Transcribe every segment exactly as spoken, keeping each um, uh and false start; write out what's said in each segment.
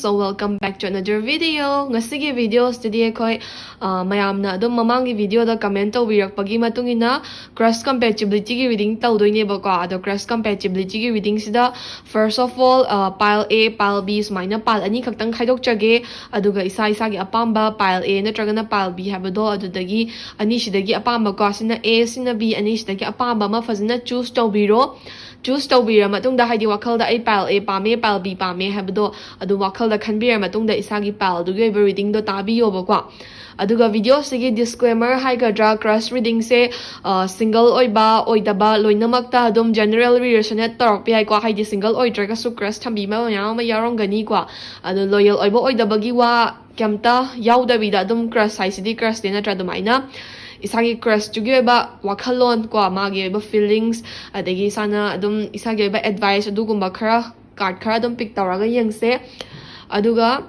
Welcome back to another video. ꯉꯁꯤꯒꯤ videoꯁꯤꯗꯤ ꯑꯩꯈꯣꯏ ꯑ, ꯃꯌꯥꯝꯅ ꯑꯗꯨꯝ ꯃꯃꯥꯡꯒꯤ videoꯗ comment ꯇꯧꯕꯤꯔꯛꯄꯒꯤ ꯃꯇꯨꯡ ꯏꯟꯅ crush compatibilityꯒꯤ reading ꯇꯧꯗꯣꯏꯅꯦꯕꯀꯣ꯫ ꯑꯗꯣ crush compatibilityꯒꯤ readingꯁꯤꯗ first of all, ꯑ, pile A, pile B ꯁꯨꯃꯥꯏꯅ pile ꯑꯅꯤ ꯈꯛꯇꯪ ꯈꯥꯏꯗꯣꯛꯆꯒꯦ꯫ ꯑꯗꯨꯒ ꯏꯁꯥ ꯏꯁꯥꯒꯤ ꯑꯄꯥꯝꯕ pile A ꯅꯠꯇ꯭ꯔꯒꯅ pile B ꯍꯥꯏꯕꯗꯣ, ꯑꯗꯨꯗꯒꯤ ꯑꯅꯤꯁꯤꯗꯒꯤ ꯑꯄꯥꯝꯕꯀꯣ, ꯁꯤꯅ A, ꯁꯤꯅ B, ꯑꯅꯤꯁꯤꯗꯒꯤ ꯑꯄꯥꯝꯕ ꯑꯃ ꯐꯖꯅ choose ꯇꯧꯕꯤꯔꯣ꯫ Choose ꯇꯧꯕꯤꯔ ꯃꯇꯨꯡꯗ, ꯍꯥꯏꯗꯤ ꯋꯥꯈꯜꯗ ꯑꯩ pile A ꯄꯥꯝꯃꯦ, pile B ꯄꯥꯝꯃꯦ ꯍꯥꯏꯕꯗꯣ ꯑꯗꯨ ꯋꯥꯈꯜꯗ ꯈꯟꯕꯤꯔ ꯃꯇꯨꯡꯗ ꯏꯁꯥꯒꯤ pileꯗꯨꯒꯤ ꯑꯣꯏꯕ readingꯗꯣ ꯇꯥꯕꯤꯌꯣꯕꯀꯣ꯫ ꯑꯗꯨꯒ videoꯁꯤꯒꯤ disclaimer ꯍꯥꯏꯒꯗ꯭ꯔꯥ, crush readingꯁꯦ, ꯑ, single ꯑꯣꯏꯕ ꯑꯣꯏꯗꯕ ꯂꯣꯏꯅꯃꯛꯇ ꯑꯗꯨꯝ generally resonate ꯇꯧꯔꯛꯄ ꯌꯥꯏꯀꯣ꯫ ꯍꯥꯏꯗꯤ single ꯑꯣꯏꯗ꯭ꯔꯒꯁꯨ crush ꯊꯝꯕꯤꯕ ꯃꯌꯥꯝ ꯑꯃ ꯌꯥꯎꯔꯝꯒꯅꯤꯀꯣ꯫ ꯑꯗꯣ loyal ꯑꯣꯏꯕ ꯑꯣꯏꯗꯕꯒꯤ ꯋꯥ ꯀꯩꯝꯇ ꯌꯥꯎꯗꯕꯤꯗ ꯑꯗꯨꯝ crush ꯍꯥꯏꯁꯤꯗꯤ crushꯅꯦ ꯅꯠꯇ꯭ꯔꯥ? ꯑꯗꯨꯃꯥꯏꯅ ꯏꯁꯥꯒꯤ crushꯇꯨꯒꯤ ꯑꯣꯏꯕ ꯋꯥꯈꯜꯂꯣꯟ ꯀꯣ, ꯃꯥꯒꯤ ꯑꯣꯏꯕ feelings, ꯑꯗꯒꯤ ꯏꯁꯥꯅ ꯑꯗꯨꯝ ꯏꯁꯥꯒꯤ ꯑꯣꯏꯕ advice ꯑꯗꯨꯒꯨꯝꯕ ꯈꯔ card ꯈꯔ ꯑꯗꯨꯝ pick ꯇꯧꯔꯒ ꯌꯦꯡꯁꯦ꯫ ꯑꯗꯨꯒ,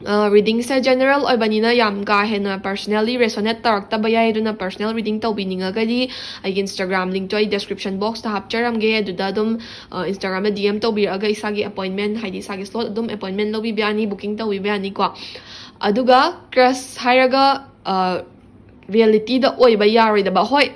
ꯑ, readingꯁꯦ general ꯑꯣꯏꯕꯅꯤꯅ ꯌꯥꯝ ꯀꯥ ꯍꯦꯟꯅ personally resonate ꯇꯧꯔꯛꯇꯕ ꯌꯥꯏ, ꯑꯗꯨꯅ personal reading ꯇꯧꯕꯤꯅꯤꯡꯉꯒꯗꯤ ꯑꯩꯒꯤ Instagram linkꯇꯣ ꯑꯩ description boxꯇ ꯍꯥꯞꯆꯔꯝꯒꯦ꯫ ꯑꯗꯨꯗ ꯑꯗꯨꯝ, ꯑ, Instagramꯗ D M ꯇꯧꯕꯤꯔꯛꯑꯒ ꯏꯁꯥꯒꯤ appointment, ꯍꯥꯏꯗꯤ ꯏꯁꯥꯒꯤ slot ꯑꯗꯨꯝ appointment ꯂꯧꯕꯤꯕ ꯌꯥꯅꯤ, booking ꯇꯧꯕꯤꯕ ꯌꯥꯅꯤꯀꯣ꯫ ꯑꯗꯨꯒ crush ꯍꯥꯏꯔꯒ, ꯑ, realityꯗ ꯑꯣꯏꯕ ꯌꯥꯔꯣꯏꯗꯕ, ꯍꯣꯏ,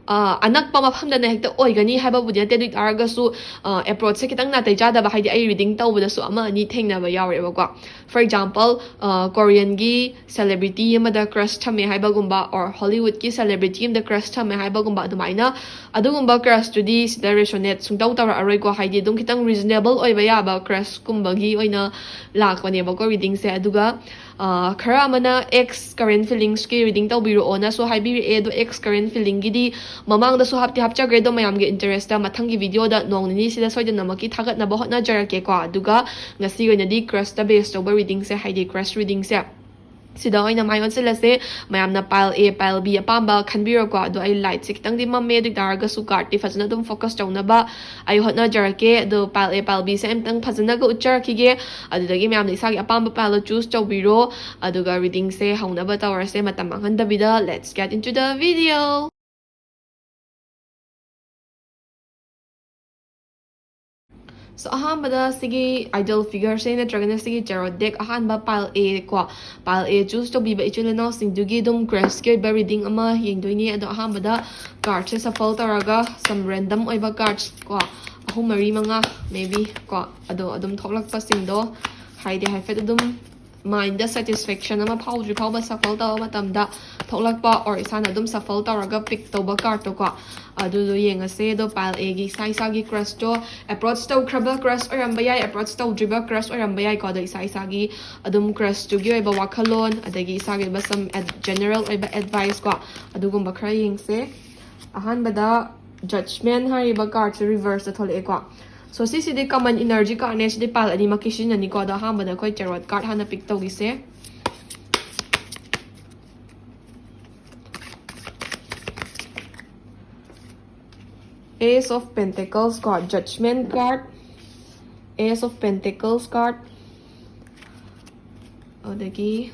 ꯑ, ꯑꯅꯛꯄ ꯃꯐꯝꯗꯅ ꯍꯦꯛꯇ ꯑꯣꯏꯒꯅꯤ ꯍꯥꯏꯕꯕꯨꯗꯤ ꯅꯠꯇꯦ, ꯑꯗꯨ ꯑꯣꯏꯇꯥꯔꯒꯁꯨ, ꯑ, approachꯁꯦ ꯈꯤꯇꯪ ꯅꯥꯇꯩ ꯆꯥꯗꯕ, ꯍꯥꯏꯗꯤ ꯑꯩ reading ꯇꯧꯕꯗꯁꯨ ꯑꯃ ꯑꯅꯤ ꯊꯦꯡꯅꯕ ꯌꯥꯎꯔꯦꯕꯀꯣ꯫ For example, ꯑ, Koreanꯒꯤ celebrity ꯑꯃꯗ crush ꯊꯝꯃꯦ ꯍꯥꯏꯕꯒꯨꯝꯕ, or Hollywoodꯀꯤ celebrity ꯑꯃꯗ crush ꯊꯝꯃꯦ ꯍꯥꯏꯕꯒꯨꯝꯕ, ꯑꯗꯨꯃꯥꯏꯅ ꯑꯗꯨꯒꯨꯝꯕ crushꯇꯨꯗꯤ ꯁꯤꯗ resonate ꯁꯨꯡꯇꯧ ꯇꯧꯔꯛꯑꯔꯣꯏꯀꯣ꯫ ꯍꯥꯏꯗꯤ ꯑꯗꯨꯝ ꯈꯤꯇꯪ reasonable ꯑꯣꯏꯕ ꯌꯥꯕ crushꯀꯨꯝꯕꯒꯤ ꯑꯣꯏꯅ ꯂꯥꯛꯄꯅꯦꯕꯀꯣ readingꯁꯦ꯫ ꯑꯗꯨꯒ, ꯑ, ꯈꯔ ꯑꯃꯅ ex current feelingsꯀꯤ reading ꯇꯧꯕꯤꯔꯛꯑꯣꯅꯁꯨ ꯍꯥꯏꯕꯤꯔꯛꯑꯦ꯫ ꯑꯗꯣ ex current feelingꯒꯤꯗꯤ ꯃꯃꯥꯡꯗꯁꯨ ꯍꯥꯞꯇꯤ ꯍꯥꯞꯆꯈ꯭ꯔꯦ, ꯑꯗꯣ ꯃꯌꯥꯝꯒꯤ interestꯇ ꯃꯊꯪꯒꯤ videoꯗ ꯅꯣꯡ ꯅꯤꯅꯤꯁꯤꯗ ꯁꯣꯏꯗꯅꯃꯛꯀꯤ ꯊꯥꯒꯠꯅꯕ ꯍꯣꯠꯅꯖꯔꯛꯀꯦꯀꯣ꯫ ꯑꯗꯨꯒ ꯉꯁꯤꯒꯤ ꯑꯣꯏꯅꯗꯤ crushꯇ base ꯇꯧꯕ readingꯁꯦ, ꯍꯥꯏꯗꯤ crush readingꯁꯦ, ꯁꯤꯗ ꯑꯣꯏꯅ ꯃꯥꯏ ꯑꯣꯟꯁꯤꯜꯂꯁꯦ꯫ ꯃꯌꯥꯝꯅ pile A, pile B ꯑꯄꯥꯝꯕ ꯈꯟꯕꯤꯔꯣꯀꯣ꯫ ꯑꯗꯣ ꯑꯩ lightꯁꯦ ꯈꯤꯇꯪꯗꯤ ꯃꯝꯃꯦ, ꯑꯗꯨ ꯑꯣꯏꯇꯥꯔꯒꯁꯨ cardꯇꯤ ꯐꯖꯅ ꯑꯗꯨꯝ focus ꯇꯧꯅꯕ ꯑꯩ ꯍꯣꯠꯅꯖꯔꯛꯀꯦ꯫ ꯑꯗꯣ pile A, pile Bꯁꯦ ꯑꯝꯇꯪ ꯐꯖꯅꯒ ꯎꯠꯆꯔꯛꯈꯤꯒꯦ꯫ ꯑꯗꯨꯗꯒꯤ ꯃꯌꯥꯝꯅ ꯏꯁꯥꯒꯤ ꯑꯄꯥꯝꯕ pileꯗꯣ choose ꯇꯧꯕꯤꯔꯣ꯫ ꯑꯗꯨꯒ readingꯁꯦ ꯍꯧꯅꯕ ꯇꯧꯔꯁꯦ꯫ ꯃꯇꯝ ꯃꯥꯡꯍꯟꯗꯕꯤꯗ, let's get into the video. So, ꯑꯍꯥꯟꯕꯗ ꯁꯤꯒꯤ idol figureꯁꯦ ꯅꯠꯇ꯭ꯔꯒꯅ ꯁꯤꯒꯤ tarot deck ꯑꯍꯥꯟꯕ pile A ꯀꯣ, pile A choose ꯇꯧꯕꯤꯕ ꯏꯆꯤꯜ ꯏꯅꯥꯎꯁꯤꯡꯗꯨꯒꯤ ꯑꯗꯨꯝ crushꯀꯤ ꯑꯣꯏꯕ reading ꯑꯃ ꯌꯦꯡꯗꯣꯏꯅꯦ꯫ ꯑꯗꯣ ꯑꯍꯥꯟꯕꯗ cardꯁꯦ shuffle ꯇꯧꯔꯒ some random ꯑꯣꯏꯕ cards ꯀꯣ, ꯑꯍꯨꯝ ꯃꯔꯤ ꯃꯉꯥ maybe ꯀꯣ, ꯑꯗꯣ ꯑꯗꯨꯝ ꯊꯣꯛꯂꯛꯄꯁꯤꯡꯗꯣ ꯍꯥꯏꯗꯤ ꯍꯥꯏꯐꯦꯠ ꯑꯗꯨꯝ mindꯗ satisfaction ꯑꯃ ꯐꯥꯎꯗ꯭ꯔꯤ ꯐꯥꯎꯕ shuffle ꯇꯧꯕ ꯃꯇꯝꯗ ꯊꯣꯛꯂꯛꯄ or ꯏꯁꯥꯅ ꯑꯗꯨꯝ shuffle ꯇꯧꯔꯒ pick ꯇꯧꯕ cardꯇꯣ ꯀꯣ, ꯑꯗꯨꯗꯣ ꯌꯦꯡꯉꯁꯦ꯫ ꯑꯗꯣ pile Aꯒꯤ ꯏꯁꯥ ꯏꯁꯥꯒꯤ crushꯇꯣ, approach ꯇꯧꯈ꯭ꯔꯕ crush ꯑꯣꯏꯔꯝꯕ ꯌꯥꯏ, approach ꯇꯧꯗ꯭ꯔꯤꯕ crush ꯑꯣꯏꯔꯝꯕ ꯌꯥꯏꯀꯣ꯫ ꯑꯗꯣ ꯏꯁꯥ ꯏꯁꯥꯒꯤ ꯑꯗꯨꯝ crushꯇꯨꯒꯤ ꯑꯣꯏꯕ ꯋꯥꯈꯜꯂꯣꯟ, ꯑꯗꯒꯤ ꯏꯁꯥꯒꯤ ꯑꯣꯏꯕ some ad- general ꯑꯣꯏꯕ advice ꯀꯣ, ꯑꯗꯨꯒꯨꯝꯕ ꯈꯔ ꯌꯦꯡꯁꯦ꯫ ꯑꯍꯥꯟꯕꯗ Judgment ꯍꯥꯏꯔꯤꯕ cardꯁꯦ reverseꯇ ꯊꯣꯛꯂꯛꯑꯦꯀꯣ꯫ So ꯁꯤꯁꯤꯗꯤ common energy cardꯅꯦ, ꯁꯤꯗꯤ pile ꯑꯅꯤꯃꯛꯀꯤ ꯁꯤꯖꯤꯟꯅꯅꯤꯀꯣ꯫ ꯑꯗꯣ ꯑꯍꯥꯟꯕꯗ ꯑꯩꯈꯣꯏ tarot card ꯍꯥꯟꯅ pick ꯇꯧꯈꯤꯁꯦ꯫ Ace of Pentacles ꯀꯣ, Judgment card, Ace of Pentacles card, ꯑꯗꯒꯤ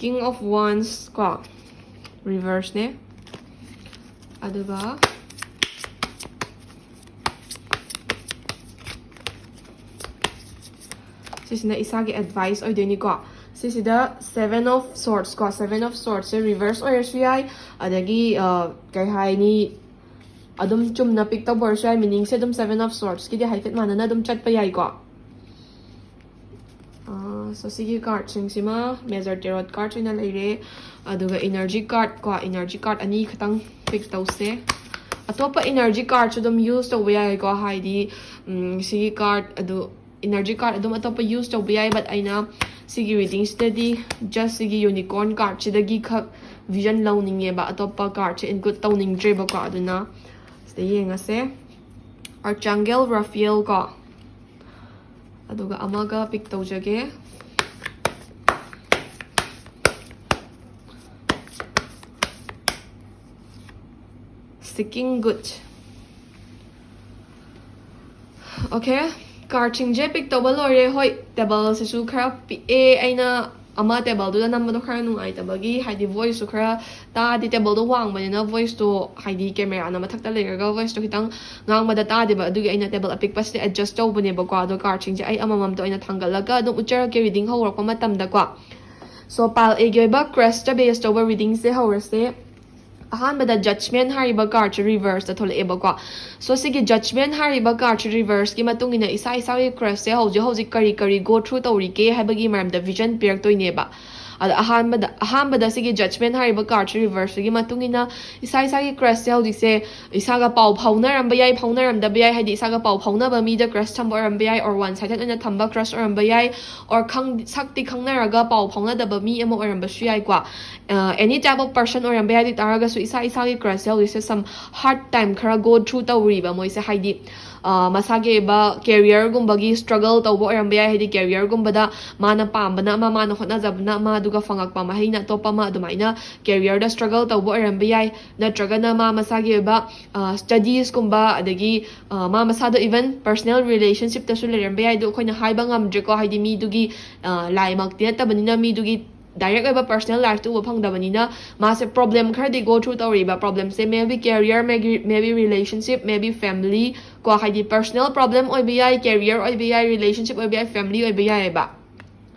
King of Wands ꯀꯣ, reverseꯅꯦ꯫ ꯑꯗꯨꯒ ꯁꯤꯁꯤꯅ ꯏꯁꯥꯒꯤ advice ꯑꯣꯏꯗꯣꯏꯅꯤꯀꯣ꯫ ꯁꯤꯁꯤꯗ Seven of Swords ꯀꯣ, Seven of Swordsꯁꯦ reverse ꯑꯣꯏꯔꯁꯨ ꯌꯥꯏ, ꯑꯗꯒꯤ ꯑ, ꯀꯩ ꯍꯥꯏꯅꯤ, ꯑꯗꯨꯝ ꯆꯨꯝꯅ pick ꯇꯧꯕ ꯑꯣꯏꯔꯁꯨ ꯌꯥꯏ꯫ Meaningꯁꯦ ꯑꯗꯨꯝ Seven of Swordsꯀꯤꯗꯤ ꯍꯥꯏꯐꯦꯠ ꯃꯥꯟꯅꯅ ꯑꯗꯨꯝ ꯆꯠꯄ ꯌꯥꯏꯀꯣ꯫ ꯑ, so ꯁꯤꯒꯤ cardꯁꯤꯡꯁꯤꯃ major tarot cards ꯑꯣꯏꯅ ꯂꯩꯔꯦ꯫ ꯑꯗꯨꯒ energy card ꯀꯣ, energy card ꯑꯅꯤ ꯈꯛꯇꯪ pick ꯇꯧꯁꯦ꯫ ꯑꯇꯣꯞꯄ energy cardꯁꯨ ꯑꯗꯨꯝ use ꯇꯧꯕ ꯌꯥꯏꯀꯣ, ꯍꯥꯏꯗꯤ ꯎꯝ, ꯁꯤꯒꯤ card ꯑꯗꯨ, energy card ꯑꯗꯨꯝ ꯑꯇꯣꯞꯄ use ꯇꯧꯕ ꯌꯥꯏ, but ꯑꯩꯅ ꯁꯤꯒꯤ readingꯁꯤꯗꯗꯤ just ꯁꯤꯒꯤ unicorn cardꯁꯤꯗꯒꯤ ꯈꯛ vision ꯂꯧꯅꯤꯡꯉꯦꯕ, ꯑꯇꯣꯞꯄ cardꯁꯦ include ꯇꯧꯅꯤꯡꯗ꯭ꯔꯦꯕꯀꯣ꯫ ꯑꯗꯨꯅ ꯁꯤꯗ ꯌꯦꯡꯉꯁꯦ꯫ Archangel Raphael ꯀꯣ, ꯑꯗꯨꯒ ꯑꯃꯒ pick ꯇꯧꯖꯒꯦ꯫ Seeking Good꯫ Okay, cardꯁꯤꯡꯁꯦ pick ꯇꯧꯕ ꯂꯣꯏꯔꯦ꯫ ꯍꯣꯏ, tableꯁꯤꯁꯨ ꯈꯔ ꯄꯤꯛꯑꯦ, ꯑꯩꯅ ꯑꯃ ꯇꯦꯕꯜꯗꯨꯗ ꯅꯝꯕꯗꯣ ꯈꯔ ꯅꯨꯡꯉꯥꯏꯇꯕꯒꯤ, ꯍꯥꯏꯗꯤ voiceꯇꯣ ꯈꯔ ꯇꯥꯗꯦ, ꯇꯦꯕꯜꯗꯣ ꯋꯥꯡꯕꯅꯤꯅ voiceꯇꯣ, ꯍꯥꯏꯗꯤ cameraꯅ ꯃꯊꯛꯇ ꯂꯩꯔꯒ voiceꯇꯣ ꯈꯤꯇꯪ ꯉꯥꯡꯕꯗ ꯇꯥꯗꯦꯕ, ꯑꯗꯨꯒꯤ ꯑꯩꯅ ꯇꯦꯕꯜ ꯑꯄꯤꯛꯄꯁꯤꯗ adjust ꯇꯧꯕꯅꯦꯕꯀꯣ꯫ ꯑꯗꯣ cardꯁꯤꯡꯁꯦ ꯑꯩ ꯑꯃꯃꯝꯇ ꯑꯣꯏꯅ ꯊꯥꯡꯒꯠꯂꯒ ꯑꯗꯨꯝ ꯎꯠꯆꯔꯛꯀꯦ reading ꯍꯧꯔꯛꯄ ꯃꯇꯝꯗꯀꯣ꯫ So pile Aꯒꯤ ꯑꯣꯏꯕ crushꯇ base ꯇꯧꯕ readingꯁꯦ ꯍꯧꯔꯁꯦ꯫ ꯑꯍꯥꯟꯕꯗ Judgment ꯍꯥꯏꯔꯤꯕ cardꯁꯦ reverseꯇ ꯊꯣꯛꯂꯛꯑꯦꯕꯀꯣ꯫ So ꯁꯤꯒꯤ Judgment ꯍꯥꯏꯔꯤꯕ cardꯁꯦ reverseꯀꯤ ꯃꯇꯨꯡ ꯏꯟꯅ ꯏꯁꯥ ꯏꯁꯥꯒꯤ crushꯁꯦ ꯍꯧꯖꯤꯛ ꯍꯧꯖꯤꯛ ꯀꯔꯤ ꯀꯔꯤ go through ꯇꯧꯔꯤꯒꯦ ꯍꯥꯏꯕꯒꯤ ꯃꯔꯝꯗ vision ꯄꯤꯔꯛꯇꯣꯏꯅꯦꯕ꯫ ꯑꯗ ꯑꯍꯥꯟꯕꯗ ꯑꯍꯥꯟꯕꯗ ꯁꯤꯒꯤ Judgment ꯍꯥꯏꯔꯤꯕ cardꯁꯦ reverseꯀꯤ ꯃꯇꯨꯡ ꯏꯟꯅ ꯏꯁꯥ ꯏꯁꯥꯒꯤ crushꯁꯦ ꯍꯧꯖꯤꯛꯁꯦ ꯏꯁꯥꯒ ꯄꯥꯎ ꯐꯥꯎꯅꯔꯝꯕ ꯌꯥꯏ, ꯐꯥꯎꯅꯔꯝꯗꯕ ꯌꯥꯏ, ꯍꯥꯏꯗꯤ ꯏꯁꯥꯒ ꯄꯥꯎ ꯐꯥꯎꯅꯕ ꯃꯤꯗ crush ꯊꯝꯕ ꯑꯣꯏꯔꯝꯕ ꯌꯥꯏ, or one sided ꯑꯣꯏꯅ ꯊꯝꯕ crush ꯑꯣꯏꯔꯝꯕ ꯌꯥꯏ, or ꯈꯪ ꯁꯛꯇꯤ ꯈꯪꯅꯔꯒ ꯄꯥꯎ ꯐꯥꯎꯅꯗꯕ ꯃꯤ ꯑꯃ ꯑꯣꯏꯔꯝꯕꯁꯨ ꯌꯥꯏꯀꯣ꯫ Any type of person ꯑꯣꯏꯔꯝꯕ ꯌꯥꯏ꯫ ꯑꯗꯨ ꯇꯥꯔꯒꯁꯨ ꯏꯁꯥ ꯏꯁꯥꯒꯤ crushꯁꯦ ꯍꯧꯖꯤꯛꯁꯦ some hard time ꯈꯔ go through ꯇꯧꯔꯤꯕ ꯃꯣꯏꯁꯦ, ꯍꯥꯏꯗꯤ ꯃꯁꯥꯒꯤ ꯑꯣꯏꯕ careerꯒꯨꯝꯕꯒꯤ struggle ꯇꯧꯕ ꯑꯣꯏꯔꯝꯕ ꯌꯥꯏ꯫ ꯍꯥꯏꯗꯤ careerꯒꯨꯝꯕꯗ ꯃꯥꯅ ꯄꯥꯝꯕꯅ ꯑꯃ, ꯃꯥꯅ ꯍꯣꯠꯅꯖꯕꯅ ꯑꯃ, ꯑꯗꯨꯒ ꯐꯪꯉꯛꯄ ꯃꯍꯩꯅ ꯑꯇꯣꯞꯄ ꯑꯃ, ꯑꯗꯨꯃꯥꯏꯅ careerꯗ struggle ꯇꯧꯕ ꯑꯣꯏꯔꯝꯕ ꯌꯥꯏ꯫ ꯅꯠꯇ꯭ꯔꯒꯅ ꯃꯥ ꯃꯁꯥꯒꯤ ꯑꯣꯏꯕ studiesꯀꯨꯝꯕ, ꯑꯗꯒꯤ ꯃꯥ ꯃꯁꯥꯗ even personal relationshipꯇꯁꯨ ꯂꯩꯔꯝꯕ ꯌꯥꯏ꯫ ꯑꯗꯣ ꯑꯩꯈꯣꯏꯅ ꯍꯥꯏꯕ ꯉꯝꯗ꯭ꯔꯦꯀꯣ, ꯍꯥꯏꯗꯤ ꯃꯤꯗꯨꯒꯤ ꯂꯥꯏꯃꯛꯇꯤ ꯅꯠꯇꯕꯅꯤꯅ, ꯃꯤꯗꯨꯒꯤ direct ꯑꯣꯏꯕ personal lifeꯇ ꯎꯕ ꯐꯪꯗꯕꯅꯤꯅ, ꯃꯥꯁꯦ problem ꯈꯔꯗꯤ go through ꯇꯧꯔꯤꯕ꯫ Problemꯁꯦ maybe career, maybe, maybe relationship, maybe family ꯀꯣ, ꯍꯥꯏꯗꯤ personal problem ꯑꯣꯏꯕ ꯌꯥꯏ, career ꯑꯣꯏꯕ ꯌꯥꯏ, relationship ꯑꯣꯏꯕ ꯌꯥꯏ, family ꯑꯣꯏꯕ ꯌꯥꯏꯑꯕ꯫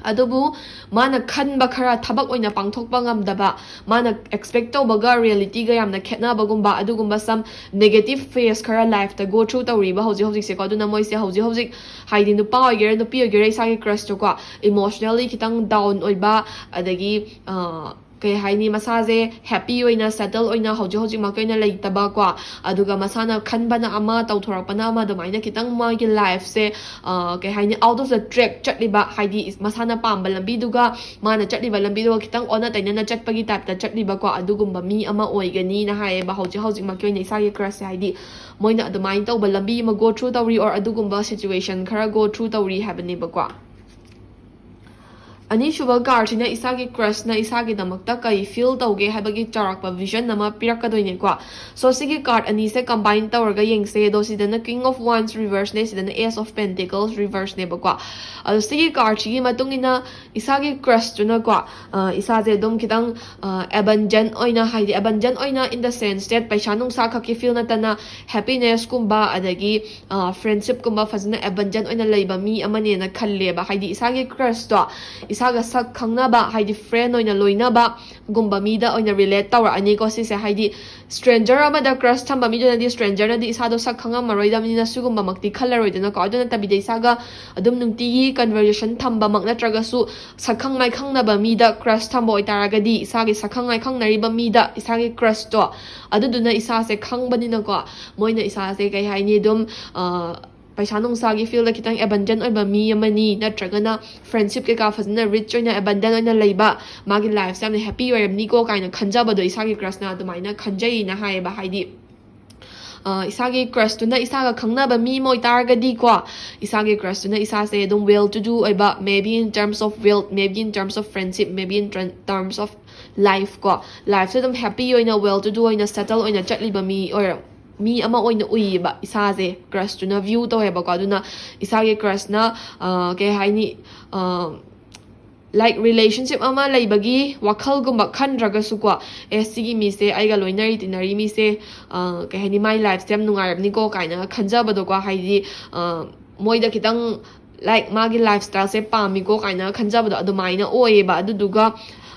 ꯑꯗꯨꯕꯨ ꯃꯥꯅ ꯈꯟꯕ ꯈꯔ ꯊꯕꯛ ꯑꯣꯏꯅ ꯄꯥꯡꯊꯣꯛꯄ ꯉꯝꯗꯕ, ꯃꯥꯅ expect ꯇꯧꯕꯒ realityꯒ ꯌꯥꯝꯅ ꯈꯦꯠꯅꯕꯒꯨꯝꯕ, ꯑꯗꯨꯒꯨꯝꯕ some negative phase ꯈꯔ lifeꯇ go through ꯇꯧꯔꯤꯕ ꯍꯧꯖꯤꯛ ꯍꯧꯖꯤꯛꯁꯦꯀꯣ꯫ ꯑꯗꯨꯅ ꯃꯣꯏꯁꯦ ꯍꯧꯖꯤꯛ ꯍꯧꯖꯤꯛ, ꯍꯥꯏꯗꯤ ꯅꯨꯄꯥ ꯑꯣꯏꯒꯦꯔꯥ ꯅꯨꯄꯤ ꯑꯣꯏꯒꯦꯔꯥ, ꯏꯁꯥꯒꯤ crushꯇꯣꯀꯣ emotionally ꯈꯤꯇꯪ down ꯑꯣꯏꯕ, ꯑꯗꯒꯤ ꯀꯩ ꯍꯥꯏꯅꯤ, ꯃꯁꯥꯁꯦ happy ꯑꯣꯏꯅ, settle ꯑꯣꯏꯅ ꯍꯧꯖꯤꯛ ꯍꯧꯖꯤꯛꯃꯛꯀꯤ ꯑꯣꯏꯅ ꯂꯩꯇꯕꯀꯣ, ꯑꯗꯨꯒ ꯃꯁꯥꯅ ꯈꯟꯕꯅ ꯑꯃ, ꯇꯧꯊꯣꯔꯛꯄꯅ ꯑꯃ, ꯑꯗꯨꯃꯥꯏꯅ ꯈꯤꯇꯪ ꯃꯥꯒꯤ lifeꯁꯦ ꯀꯩ ꯍꯥꯏꯅꯤ, out of the track ꯆꯠꯂꯤꯕ, ꯍꯥꯏꯗꯤ ꯃꯁꯥꯅ ꯄꯥꯝꯕ ꯂꯝꯕꯤꯗꯨꯒ ꯃꯥꯅ ꯆꯠꯂꯤꯕ ꯂꯝꯕꯤꯗꯨꯒ ꯈꯤꯇꯪ ꯑꯣꯟꯅ ꯇꯩꯅꯅ ꯆꯠꯄꯒꯤ typeꯇ ꯆꯠꯂꯤꯕꯀꯣ, ꯑꯗꯨꯒꯨꯝꯕ ꯃꯤ ꯑꯃ ꯑꯣꯏꯒꯅꯤꯅ ꯍꯥꯏꯌꯦꯕ ꯍꯧꯖꯤꯛ ꯍꯧꯖꯤꯛꯃꯛꯀꯤ ꯑꯣꯏꯅ ꯏꯁꯥꯒꯤ crushꯁꯦ꯫ ꯍꯥꯏꯗꯤ ꯃꯣꯏꯅ ꯑꯗꯨꯃꯥꯏꯅ ꯇꯧꯕ ꯂꯝꯕꯤ ꯑꯃ go through ꯇꯧꯔꯤ, or ꯑꯗꯨꯒꯨꯝꯕ situation ꯈꯔ go through ꯇꯧꯔꯤ ꯍꯥꯏꯕꯅꯦꯕꯀꯣ꯫ ꯑꯅꯤꯁꯨꯕ cardꯁꯤꯅ ꯏꯁꯥꯒꯤ crushꯅ ꯏꯁꯥꯒꯤꯗꯃꯛꯇ ꯀꯩ feel ꯇꯧꯒꯦ ꯍꯥꯏꯕꯒꯤ ꯆꯥꯎꯔꯥꯛꯄ vision ꯑꯃ ꯄꯤꯔꯛꯀꯗꯣꯏꯅꯦꯀꯣ꯫ So ꯁꯤꯒꯤ card ꯑꯅꯤꯁꯦ combine ꯇꯧꯔꯒ ꯌꯦꯡꯁꯦ꯫ ꯑꯗꯣ ꯁꯤꯗꯅ King of Wands reverseꯅꯦ, ꯁꯤꯗꯅ Ace of Pentacles reverseꯅꯦꯕꯀꯣ꯫ ꯑꯗꯣ ꯁꯤꯒꯤ cardꯁꯤꯒꯤ ꯃꯇꯨꯡ ꯏꯟꯅ ꯏꯁꯥꯒꯤ crushꯇꯨꯅꯀꯣ, ꯑ, ꯏꯁꯥꯁꯦ ꯑꯗꯨꯝ ꯈꯤꯇꯪ, ꯑ, abandon ꯑꯣꯏꯅ, ꯍꯥꯏꯗꯤ abandon ꯑꯣꯏꯅ in the sense that ꯄꯩꯁꯥ ꯅꯨꯡꯁꯥ ꯈꯛꯀꯤ feel ꯅꯠꯇꯅ happinessꯀꯨꯝꯕ, ꯑꯗꯒꯤ, ꯑ, friendshipꯀꯨꯝꯕ ꯐꯖꯅ abandon ꯑꯣꯏꯅ ꯂꯩꯕ ꯃꯤ ꯑꯃꯅꯦꯅ ꯈꯜꯂꯦꯕ꯫ ꯍꯥꯏꯗꯤ ꯏꯁꯥꯒꯤ crushꯇꯣ ꯏꯁꯥꯒ ꯁꯛ ꯈꯪꯅꯕ, ꯍꯥꯏꯗꯤ friend ꯑꯣꯏꯅ ꯂꯣꯏꯅꯕꯒꯨꯝꯕ ꯃꯤꯗ ꯑꯣꯏꯅ relate ꯇꯧꯔꯛꯑꯅꯤꯀꯣ ꯁꯤꯁꯦ꯫ ꯍꯥꯏꯗꯤ stranger ꯑꯃꯗ crush ꯊꯝꯕ ꯃꯤꯗꯨꯅꯗꯤ strangerꯅꯗꯤ ꯏꯁꯥꯗꯣ ꯁꯛ ꯈꯪꯉꯝꯃꯔꯣꯏꯗꯕꯅꯤꯅ ꯁꯤꯒꯨꯝꯕꯃꯛꯇꯤ ꯈꯜꯂꯔꯣꯏꯗꯅꯀꯣ꯫ ꯑꯗꯨ ꯅꯠꯇꯕꯤꯗ ꯏꯁꯥꯒ ꯑꯗꯨꯝ ꯅꯨꯡꯇꯤꯒꯤ conversation ꯊꯝꯕꯃꯛ ꯅꯠꯇ꯭ꯔꯒꯁꯨ ꯁꯛꯈꯪ ꯃꯥꯏꯈꯪꯅꯕ ꯃꯤꯗ crush ꯊꯝꯕ ꯑꯣꯏꯇꯥꯔꯒꯗꯤ ꯏꯁꯥꯒꯤ ꯁꯛꯈꯪ ꯃꯥꯏꯈꯪꯅꯔꯤꯕ ꯃꯤꯗ ꯏꯁꯥꯒꯤ crushꯇꯣ, ꯑꯗꯨꯗꯨꯅ ꯏꯁꯥꯁꯦ ꯈꯪꯕꯅꯤꯅꯀꯣ, ꯃꯣꯏꯅ ꯏꯁꯥꯁꯦ ꯀꯩ ꯍꯥꯏꯅꯤ, ꯑꯗꯨꯝ, ꯑ, ꯄꯩꯁꯥ ꯅꯨꯡꯁꯥꯒꯤ fieldꯗ ꯈꯤꯇꯪ abandon ꯑꯣꯏꯕ ꯃꯤ ꯑꯃꯅꯤ, ꯅꯠꯇ꯭ꯔꯒꯅ friendship ꯀꯩꯀꯥ ꯐꯖꯅ rich ꯑꯣꯏꯅ abandon ꯑꯣꯏꯅ ꯂꯩꯕ, ꯃꯥꯒꯤ lifeꯁꯦ ꯌꯥꯝꯅ happy ꯑꯣꯏꯔꯝꯅꯤꯀꯣ ꯀꯥꯏꯅ ꯈꯟꯖꯕꯗꯣ ꯏꯁꯥꯒꯤ crushꯅ ꯑꯗꯨꯃꯥꯏꯅ ꯈꯟꯖꯩꯅ ꯍꯥꯏꯌꯦꯕ꯫ ꯍꯥꯏꯗꯤ, ꯑ, ꯏꯁꯥꯒꯤ crushꯇꯨꯅ ꯏꯁꯥꯒ ꯈꯪꯅꯕ ꯃꯤ ꯑꯃ ꯑꯣꯏꯇꯥꯔꯒꯗꯤꯀꯣ, ꯏꯁꯥꯒꯤ crushꯇꯨꯅ ꯏꯁꯥꯁꯦ ꯑꯗꯨꯝ well to do ꯑꯣꯏꯕ, maybe in terms of wealth, maybe in terms of friendship, maybe in tr-, terms of life ꯀꯣ, lifeꯁꯦ ꯑꯗꯨꯝ happy ꯑꯣꯏꯅ, well to do ꯑꯣꯏꯅ, settle ꯑꯣꯏꯅ ꯆꯠꯂꯤꯕ ꯃꯤ ꯑꯣꯏꯔ-, ꯃꯤ ꯑꯃ ꯑꯣꯏꯅ ꯎꯏꯌꯦꯕ ꯏꯁꯥꯁꯦ, crushꯇꯨꯅ view ꯇꯧꯋꯦꯕꯀꯣ꯫ ꯑꯗꯨꯅ ꯏꯁꯥꯒꯤ crushꯅ, ꯑ, ꯀꯩ ꯍꯥꯏꯅꯤ, ꯑ, like relationship ꯑꯃ ꯂꯩꯕꯒꯤ ꯋꯥꯈꯜꯒꯨꯝꯕ ꯈꯟꯗ꯭ꯔꯒꯁꯨꯀꯣ, ꯑꯦ, ꯁꯤꯒꯤ ꯃꯤꯁꯦ, ꯑꯩꯒ ꯂꯣꯏꯅꯔꯤ ꯇꯤꯟꯅꯔꯤ ꯃꯤꯁꯦ, ꯑ, ꯀꯩ ꯍꯥꯏꯅꯤ, ꯃꯥꯏ lifeꯁꯦ ꯌꯥꯝ ꯅꯨꯡꯉꯥꯏꯔꯝꯅꯤꯀꯣ ꯀꯥꯏꯅꯒ ꯈꯟꯖꯕꯗꯣꯀꯣ꯫ ꯍꯥꯏꯗꯤ, ꯑ, ꯃꯣꯏꯗ ꯈꯤꯇꯪ, like, ꯃꯥꯒꯤ lifestyleꯁꯦ ꯄꯥꯝꯃꯤꯀꯣ ꯀꯥꯏꯅ ꯈꯟꯖꯕꯗꯣ ꯑꯗꯨꯃꯥꯏꯅ ꯑꯣꯏꯌꯦꯕ꯫ ꯑꯗꯨꯗꯨꯒ,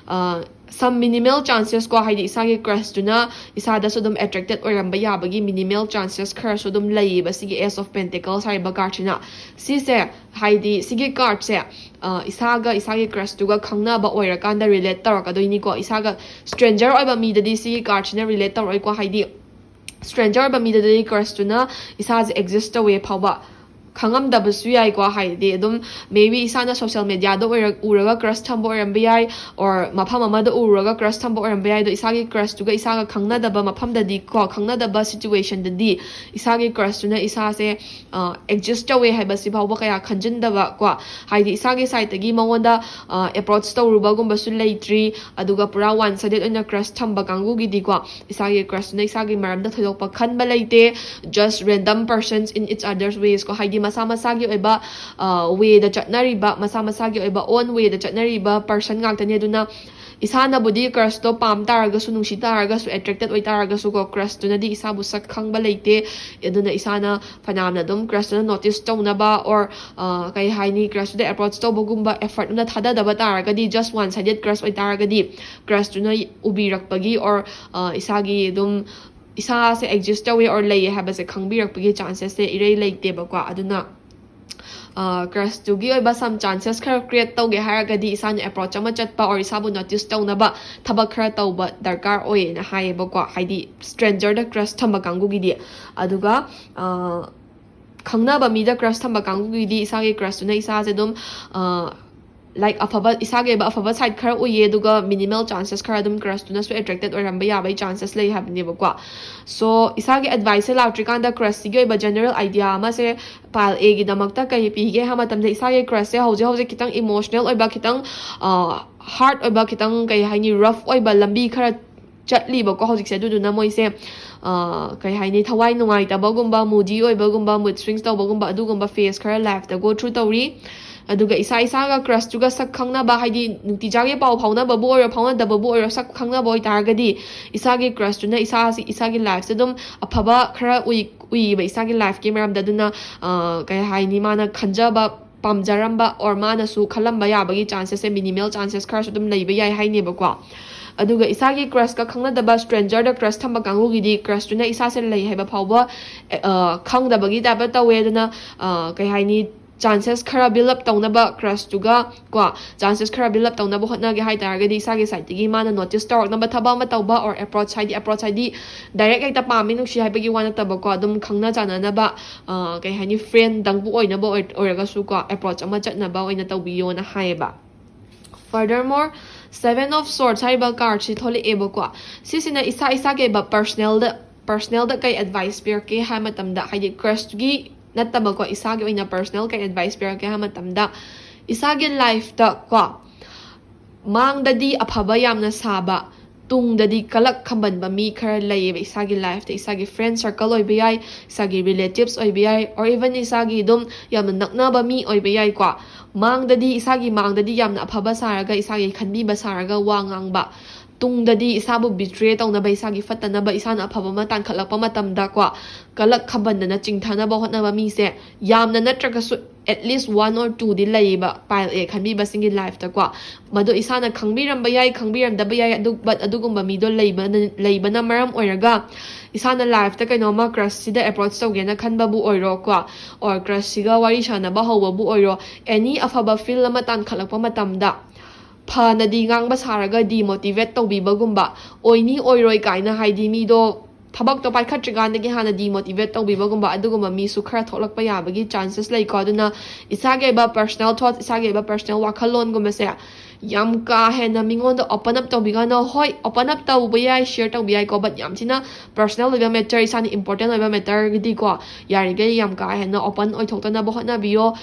ꯑ, some minimal chances ꯀꯣ, ꯍꯥꯏꯗꯤ ꯏꯁꯥꯒꯤ crushꯇꯨꯅ ꯏꯁꯥꯗꯁꯨ ꯑꯗꯨꯝ attracted ꯑꯣꯏꯔꯝꯕ ꯌꯥꯕꯒꯤ minimal chances ꯈꯔꯁꯨ ꯑꯗꯨꯝ ꯂꯩꯌꯦꯕ ꯁꯤꯒꯤ Ace of Pentacles ꯍꯥꯏꯔꯤꯕ cardꯁꯤꯅ꯫ ꯁꯤꯁꯦ, ꯍꯥꯏꯗꯤ ꯁꯤꯒꯤ cardꯁꯦ, ꯑ, ꯏꯁꯥꯒ ꯏꯁꯥꯒꯤ crushꯇꯨꯒ ꯈꯪꯅꯕ ꯑꯣꯏꯔꯀꯥꯟꯗ relate ꯇꯧꯔꯛꯀꯗꯣꯏꯅꯤꯀꯣ꯫ ꯏꯁꯥꯒ stranger ꯑꯣꯏꯕ ꯃꯤꯗꯗꯤ ꯁꯤꯒꯤ cardꯁꯤꯅ relate ꯇꯧꯔꯛꯑꯣꯏꯀꯣ꯫ ꯍꯥꯏꯗꯤ stranger ꯑꯣꯏꯕ ꯃꯤꯗꯗꯤ crushꯇꯨꯅ ꯏꯁꯥꯁꯦ exist ꯇꯧꯋꯦ ꯐꯥꯎꯕ, ꯈꯪꯉꯝꯗꯕꯁꯨ ꯌꯥꯏꯀꯣ꯫ ꯍꯥꯏꯗꯤ ꯑꯗꯨꯝ maybe ꯏꯁꯥꯅ social mediaꯗ ꯑꯣꯏꯔ ꯎꯔꯒ crush ꯊꯝꯕ ꯑꯣꯏꯔꯝꯕ ꯌꯥꯏ, or ꯃꯐꯝ ꯑꯃꯗ ꯎꯔꯒ crush ꯊꯝꯕ ꯑꯣꯏꯔꯝꯕ ꯌꯥꯏ꯫ ꯑꯗꯣ ꯏꯁꯥꯒꯤ crushꯇꯨꯒ ꯏꯁꯥꯒ ꯈꯪꯅꯗꯕ ꯃꯐꯝꯗꯗꯤ ꯀꯣ, ꯈꯪꯅꯗꯕ situationꯗꯗꯤ ꯏꯁꯥꯒꯤ crushꯇꯨꯅ ꯏꯁꯥꯁꯦ exist ꯇꯧꯋꯦ ꯍꯥꯏꯕꯁꯤ ꯐꯥꯎꯕ ꯀꯌꯥ ꯈꯟꯖꯤꯟꯗꯕ ꯀꯣ꯫ ꯍꯥꯏꯗꯤ ꯏꯁꯥꯒꯤ sideꯇꯒꯤ ꯃꯉꯣꯟꯗ approach ꯇꯧꯔꯨꯕꯒꯨꯝꯕꯁꯨ ꯂꯩꯇ꯭ꯔꯤ꯫ ꯑꯗꯨꯒ ꯄꯨꯔꯥ one sided ꯑꯣꯏꯅ crush ꯊꯝꯕ ꯀꯥꯡꯕꯨꯒꯤꯗꯤꯀꯣ, ꯏꯁꯥꯒꯤ crushꯇꯨꯅ ꯏꯁꯥꯒꯤ ꯃꯔꯝꯗ ꯊꯣꯏꯗꯣꯛꯄ ꯈꯟꯕ ꯂꯩꯇꯦ꯫ Just random persons in each other's ways ꯀꯣ, ꯍꯥꯏꯗꯤ ꯃꯁꯥ ꯃꯁꯥꯒꯤ ꯑꯣꯏꯕ wayꯗ ꯆꯠꯅꯔꯤꯕ, ꯃꯁꯥ ꯃꯁꯥꯒꯤ ꯑꯣꯏꯕ own wayꯗ ꯆꯠꯅꯔꯤꯕ person ꯉꯥꯛꯇꯅꯤ꯫ ꯑꯗꯨꯅ ꯏꯁꯥꯅꯕꯨꯗꯤ crushꯇꯣ ꯄꯥꯝ ꯇꯥꯔꯒꯁꯨ, ꯅꯨꯡꯁꯤ ꯇꯥꯔꯒꯁꯨ, attracted ꯑꯣꯏ ꯇꯥꯔꯒꯁꯨ ꯀꯣ, crushꯇꯨꯅꯗꯤ ꯏꯁꯥꯕꯨ ꯁꯛ ꯈꯪꯕ ꯂꯩꯇꯦ꯫ ꯑꯗꯨꯅ ꯏꯁꯥꯅ ꯐꯅꯌꯥꯝꯅ ꯑꯗꯨꯝ crushꯇꯨꯅ notice ꯇꯧꯅꯕ, or ꯀꯩ ꯍꯥꯏꯅꯤ, crushꯇꯨꯗ approach ꯇꯧꯕꯒꯨꯝꯕ effort ꯑꯃ ꯊꯥꯗꯗꯕ ꯇꯥꯔꯒꯗꯤ, just one sided crush ꯑꯣꯏꯇꯥꯔꯒꯗꯤ, crushꯇꯨꯅ ꯎꯕꯤꯔꯛꯄꯒꯤ, or ꯏꯁꯥꯒꯤ ꯑꯗꯨꯝ ꯏꯁꯥꯁꯦ exist ꯇꯧꯋꯦ or ꯂꯩꯌꯦ ꯍꯥꯏꯕꯁꯦ ꯈꯪꯕꯤꯔꯛꯄꯒꯤ chancesꯁꯦ ꯏꯔꯩ ꯂꯩꯇꯦꯕꯀꯣ꯫ ꯑꯗꯨꯅ crushꯇꯨꯒꯤ ꯑꯣꯏꯕ some chances ꯈꯔ create ꯇꯧꯒꯦ ꯍꯥꯏꯔꯒꯗꯤ, ꯏꯁꯥꯅ approach ꯑꯃ ꯆꯠꯄ or ꯏꯁꯥꯕꯨ notice ꯇꯧꯅꯕ ꯊꯕꯛ ꯈꯔ ꯇꯧꯕ ꯗꯔꯀꯥꯔ ꯑꯣꯏꯌꯦꯅ ꯍꯥꯏꯌꯦꯕꯀꯣ, ꯍꯥꯏꯗꯤ strangerꯗ crush ꯊꯝꯕ ꯀꯥꯡꯕꯨꯒꯤꯗꯤ꯫ ꯑꯗꯨꯒ ꯈꯪꯅꯕ ꯃꯤꯗ crush ꯊꯝꯕ ꯀꯥꯡꯕꯨꯒꯤꯗꯤ ꯏꯁꯥꯒꯤ crushꯇꯨꯅ ꯏꯁꯥꯁꯦ ꯑꯗꯨꯝ like ꯑꯐꯕ, ꯏꯁꯥꯒꯤ ꯑꯣꯏꯕ ꯑꯐꯕ side ꯈꯔ ꯎꯏꯌꯦ, ꯑꯗꯨꯒ minimal chances ꯈꯔ ꯑꯗꯨꯝ crushꯇꯨꯅꯁꯨ attracted ꯑꯣꯏꯔꯝꯕ ꯌꯥꯕꯒꯤ chances ꯂꯩ ꯍꯥꯏꯕꯅꯦꯕꯀꯣ꯫ So ꯏꯁꯥꯒꯤ adviceꯁꯦ ꯂꯥꯛꯇ꯭ꯔꯤꯀꯥꯟꯗ crushꯁꯤꯒꯤ ꯑꯣꯏꯕ general idea ꯑꯃꯁꯦ pile Aꯒꯤꯗꯃꯛꯇ ꯀꯔꯤ ꯄꯤꯒꯦ ꯍꯥꯏꯕ ꯃꯇꯝꯗ, ꯏꯁꯥꯒꯤ crushꯁꯦ ꯍꯧꯖꯤꯛ ꯍꯧꯖꯤꯛ ꯈꯤꯇꯪ emotional ꯑꯣꯏꯕ, ꯈꯤꯇꯪ hard ꯑꯣꯏꯕ, ꯈꯤꯇꯪ ꯀꯩ ꯍꯥꯏꯅꯤ, rough ꯑꯣꯏꯕ ꯂꯝꯕꯤ ꯈꯔ ꯆꯠꯂꯤꯕꯀꯣ ꯍꯧꯖꯤꯛꯁꯦ꯫ ꯑꯗꯨꯗꯨꯅ ꯃꯣꯏꯁꯦ ꯀꯩ ꯍꯥꯏꯅꯤ, ꯊꯋꯥꯏ ꯅꯨꯡꯉꯥꯏꯇꯕꯒꯨꯝꯕ, moody ꯑꯣꯏꯕꯒꯨꯝꯕ, mood swings ꯇꯧꯕꯒꯨꯝꯕ, ꯑꯗꯨꯒꯨꯝꯕ phase ꯈꯔ lifeꯇ go through ꯇꯧꯔꯤ꯫ ꯑꯗꯨꯒ ꯏꯁꯥ ꯏꯁꯥꯒ crushꯇꯨꯒ ꯁꯛ ꯈꯪꯅꯕ, ꯍꯥꯏꯗꯤ ꯅꯨꯡꯇꯤꯖꯥꯒꯤ ꯄꯥꯎ ꯐꯥꯎꯅꯕꯕꯨ ꯑꯣꯏꯔꯣ, ꯐꯥꯎꯅꯗꯕꯕꯨ ꯑꯣꯏꯔꯣ, ꯁꯛ ꯈꯪꯅꯕ ꯑꯣꯏꯇꯥꯔꯒꯗꯤ ꯏꯁꯥꯒꯤ crushꯇꯨꯅ ꯏꯁꯥꯁꯤ, ꯏꯁꯥꯒꯤ lifeꯁꯦ ꯑꯗꯨꯝ ꯑꯐꯕ ꯈꯔ ꯎꯏ, ꯎꯏꯕ ꯏꯁꯥꯒꯤ lifeꯀꯤ ꯃꯔꯝꯗ꯫ ꯑꯗꯨꯅ ꯀꯩ ꯍꯥꯏꯅꯤ, ꯃꯥꯅ ꯈꯟꯖꯕ, ꯄꯥꯝꯖꯔꯝꯕ or ꯃꯥꯅꯁꯨ ꯈꯜꯂꯝꯕ ꯌꯥꯕꯒꯤ chancesꯁꯦ minimal chances ꯈꯔꯁꯨ ꯑꯗꯨꯝ ꯂꯩꯕ ꯌꯥꯏ ꯍꯥꯏꯅꯦꯕꯀꯣ꯫ ꯑꯗꯨꯒ ꯏꯁꯥꯒꯤ crushꯀ ꯈꯪꯅꯗꯕ strangerꯗ crush ꯊꯝꯕ ꯀꯥꯡꯕꯨꯒꯤꯗꯤ crushꯇꯨꯅ ꯏꯁꯥꯁꯦ ꯂꯩ ꯍꯥꯏꯕ ꯐꯥꯎꯕ ꯈꯪꯗꯕꯒꯤ typeꯇ ꯇꯧꯋꯦ꯫ ꯑꯗꯨꯅ ꯀꯩ ꯍꯥꯏꯅꯤ, ꯆꯥꯟꯁꯦꯁ ꯈꯔ ꯕꯤꯜ ꯑꯞ ꯇꯧꯅꯕ, ꯀ꯭ꯔꯁꯇꯨꯒ ꯀꯣ ꯆꯥꯟꯁꯦꯁ ꯈꯔ ꯕꯤꯜ ꯑꯞ ꯇꯧꯅꯕ ꯍꯣꯠꯅꯒꯦ ꯍꯥꯏ ꯇꯥꯔꯒꯗꯤ, ꯏꯁꯥꯒꯤ ꯁꯥꯏꯠꯇꯒꯤ ꯃꯥꯅ ꯅꯣꯇꯤꯁ ꯇꯧꯔꯛꯅꯕ ꯊꯕꯛ ꯑꯃ ꯇꯧꯕ, ꯑꯣꯔ ꯑꯦꯄ꯭ꯔꯣꯆ ꯍꯥꯏꯗꯤ ꯑꯦꯄ꯭ꯔꯣꯆ ꯍꯥꯏꯗꯤ ꯗꯥꯏꯔꯦꯛ ꯍꯦꯛꯇ ꯄꯥꯝꯃꯤ ꯅꯨꯡꯁꯤ ꯍꯥꯏꯕꯒꯤ ꯋꯥ ꯅꯠꯇꯕꯀꯣ, ꯑꯗꯨꯝ ꯈꯪꯅ ꯆꯥꯟꯅꯅꯕ, ꯑ, ꯀꯩ ꯍꯥꯏꯅꯤ, ꯐ꯭ꯔꯦꯟꯗꯪꯕꯨ ꯑꯣꯏꯅꯕ ꯑꯣꯏ- ꯑꯣꯏꯔꯒꯁꯨ ꯀꯣ ꯑꯦꯄ꯭ꯔꯣꯆ ꯑꯃ ꯆꯠꯅꯕ ꯑꯣꯏꯅ ꯇꯧꯕꯤꯌꯣꯅ ꯍꯥꯏꯌꯦꯕ꯫ Furthermore, Seven of Swords ꯍꯥꯏꯔꯤꯕ ꯀꯥꯔꯠꯁꯤ ꯊꯣꯛꯂꯛꯑꯦꯕꯀꯣ꯫ ꯁꯤꯁꯤꯅ ꯏꯁꯥ ꯏꯁꯥꯒꯤ ꯑꯣꯏꯕ ꯄꯔꯁꯅꯦꯜꯗ ꯄꯔꯁꯅꯦꯜꯗ ꯀꯩ ꯑꯦꯗꯚꯥꯏꯁ ꯄꯤꯔꯛꯀꯦ ꯍꯥꯏꯕ ꯃꯇꯝꯗ, ꯍꯥꯏꯗꯤ ꯀ꯭ꯔꯁꯀꯤ ꯅꯠꯇꯕꯀꯣ, ꯏꯁꯥꯒꯤ ꯑꯣꯏꯅ ꯄꯔꯁꯅꯦꯜ ꯀꯩ ꯑꯦꯗꯚꯥꯏꯁ ꯄꯤꯔꯛꯀꯦ ꯍꯥꯏꯕ ꯃꯇꯝꯗ, ꯏꯁꯥꯒꯤ ꯂꯥꯏꯐꯇ ꯀꯣ ꯃꯥꯡꯗꯗꯤ ꯑꯐꯕ ꯌꯥꯝꯅ ꯁꯥꯕ, ꯇꯨꯡꯗꯗꯤ ꯀꯂꯛ ꯈꯝꯕꯟꯕ ꯃꯤ ꯈꯔ ꯂꯩꯌꯦꯕ ꯏꯁꯥꯒꯤ ꯂꯥꯏꯐꯇ꯫ ꯏꯁꯥꯒꯤ ꯐ꯭ꯔꯦꯟ ꯁꯔꯀꯜ ꯑꯣꯏꯕ ꯌꯥꯏ, ꯏꯁꯥꯒꯤ ꯔꯤꯂꯦꯇꯤꯞꯁ ꯑꯣꯏꯕ ꯌꯥꯏ, or even ꯏꯁꯥꯒꯤ ꯑꯗꯨꯝ ꯌꯥꯝꯅ ꯅꯛꯅꯕ ꯃꯤ ꯑꯣꯏꯕ ꯌꯥꯏꯀꯣ꯫ ꯃꯥꯡꯗꯗꯤ, ꯏꯁꯥꯒꯤ ꯃꯥꯡꯗꯗꯤ ꯌꯥꯝꯅ ꯑꯐꯕ ꯁꯥꯔꯒ, ꯏꯁꯥꯒꯤ ꯈꯟꯕꯤꯕ ꯁꯥꯔꯒ ꯋꯥ ꯉꯥꯡꯕ, ꯇꯨꯡꯗꯗꯤ ꯏꯁꯥꯕꯨ ꯕꯤꯇ꯭ꯔꯦ ꯇꯧꯅꯕ, ꯏꯁꯥꯒꯤ ꯐꯠꯇꯅꯕ, ꯏꯁꯥꯅ ꯑꯐꯕ ꯑꯃ ꯇꯥꯟꯈꯠꯂꯛꯄ ꯃꯇꯝꯗ ꯀꯣ ꯀꯂꯛ ꯈꯝꯕꯟꯗꯅ ꯆꯤꯡꯊꯅꯕ ꯍꯣꯠꯅꯕ ꯃꯤꯁꯦ ꯌꯥꯝꯅ ꯅꯠꯇ꯭ꯔꯒꯁꯨ at least one or twoꯗꯤ ꯂꯩꯌꯦꯕ, ꯄꯥꯏꯜ ꯑꯦ ꯈꯟꯕꯤꯕꯁꯤꯡꯒꯤ ꯂꯥꯏꯐꯇꯀꯣ꯫ ꯃꯗꯣ ꯏꯁꯥꯅ ꯈꯪꯕꯤꯔꯝꯕ ꯌꯥꯏ, ꯈꯪꯕꯤꯔꯝꯗꯕ ꯌꯥꯏ, ꯑꯗꯨ, but ꯑꯗꯨꯒꯨꯝꯕ ꯃꯤꯗꯣ ꯂꯩꯕꯅ, ꯂꯩꯕꯅ ꯃꯔꯝ ꯑꯣꯏꯔꯒ ꯏꯁꯥꯅ ꯂꯥꯏꯐꯇ ꯀꯩꯅꯣꯝꯃ ꯀ꯭ꯔꯁꯁꯤꯗ ꯑꯦꯄ꯭ꯔꯣꯆ ꯇꯧꯒꯦꯅ ꯈꯟꯕꯕꯨ ꯑꯣꯏꯔꯣ ꯀꯣ, or ꯀ꯭ꯔꯁꯁꯤꯒ ꯋꯥꯔꯤ ꯁꯥꯟꯅꯕ ꯍꯧꯕꯕꯨ ꯑꯣꯏꯔꯣ, ꯑꯦꯅꯤ ꯑꯐꯕ ꯐꯤꯜ ꯑꯃ ꯇꯥꯟꯈꯠꯂꯛꯄ ꯃꯇꯝꯗ ꯐꯅꯗꯤ ꯉꯥꯡꯕ ꯁꯥꯔꯒ ꯗꯤꯃꯣꯇꯤꯚꯦꯠ ꯇꯧꯕꯤꯕꯒꯨꯝꯕ, ꯑꯣꯏꯅꯤ ꯑꯣꯏꯔꯣꯏ ꯀꯥꯏꯅ, ꯍꯥꯏꯗꯤ ꯃꯤꯗꯣ ꯊꯕꯛꯇꯣ ꯄꯥꯏꯈꯠꯇ꯭ꯔꯤꯀꯥꯟꯗꯒꯤ ꯍꯥꯟꯅ ꯗꯤꯃꯣꯇꯤꯚꯦꯠ ꯇꯧꯕꯤꯕꯒꯨꯝꯕ, ꯑꯗꯨꯒꯨꯝꯕ ꯃꯤꯁꯨ ꯈꯔ ꯊꯣꯛꯂꯛꯄ ꯌꯥꯕꯒꯤ ꯆꯥꯟꯁꯦꯁ ꯂꯩꯀꯣ꯫ ꯑꯗꯨꯅ ꯏꯁꯥꯒꯤ ꯑꯣꯏꯕ ꯄꯔꯁꯅꯦꯜ ꯊꯣꯠ, ꯏꯁꯥꯒꯤ ꯑꯣꯏꯕ ꯄꯔꯁꯅꯦꯜ ꯋꯥꯈꯜꯂꯣꯟꯒꯨꯝꯕꯁꯦ ꯌꯥꯝ ꯀꯥ ꯍꯦꯟꯅ ꯃꯤꯉꯣꯟꯗ ꯑꯣꯄꯟ ꯑꯞ ꯇꯧꯕꯤꯒꯅꯣ꯫ ꯍꯣꯏ, ꯑꯣꯄꯟ ꯑꯞ ꯇꯧꯕ ꯌꯥꯏ, ꯁꯤꯌꯔ ꯇꯧꯕ ꯌꯥꯏꯀꯣ, but ꯌꯥꯝ ꯊꯤꯅ ꯄꯔꯁꯅꯦꯜ ꯑꯣꯏꯕ ꯃꯦꯇꯔ, ꯏꯁꯥꯅ ꯏꯝꯄꯣꯔꯇꯦꯟ ꯑꯣꯏꯕ ꯃꯦꯇꯔꯒꯤꯗꯤꯀꯣ, ꯌꯥꯔꯤꯈꯩ ꯌꯥꯝ ꯀꯥ ꯍꯦꯟꯅ ꯑꯣꯄꯟ ꯑꯣꯏꯊꯣꯛꯇꯅꯕ ꯍꯣꯠꯅꯕꯤꯌꯣ꯫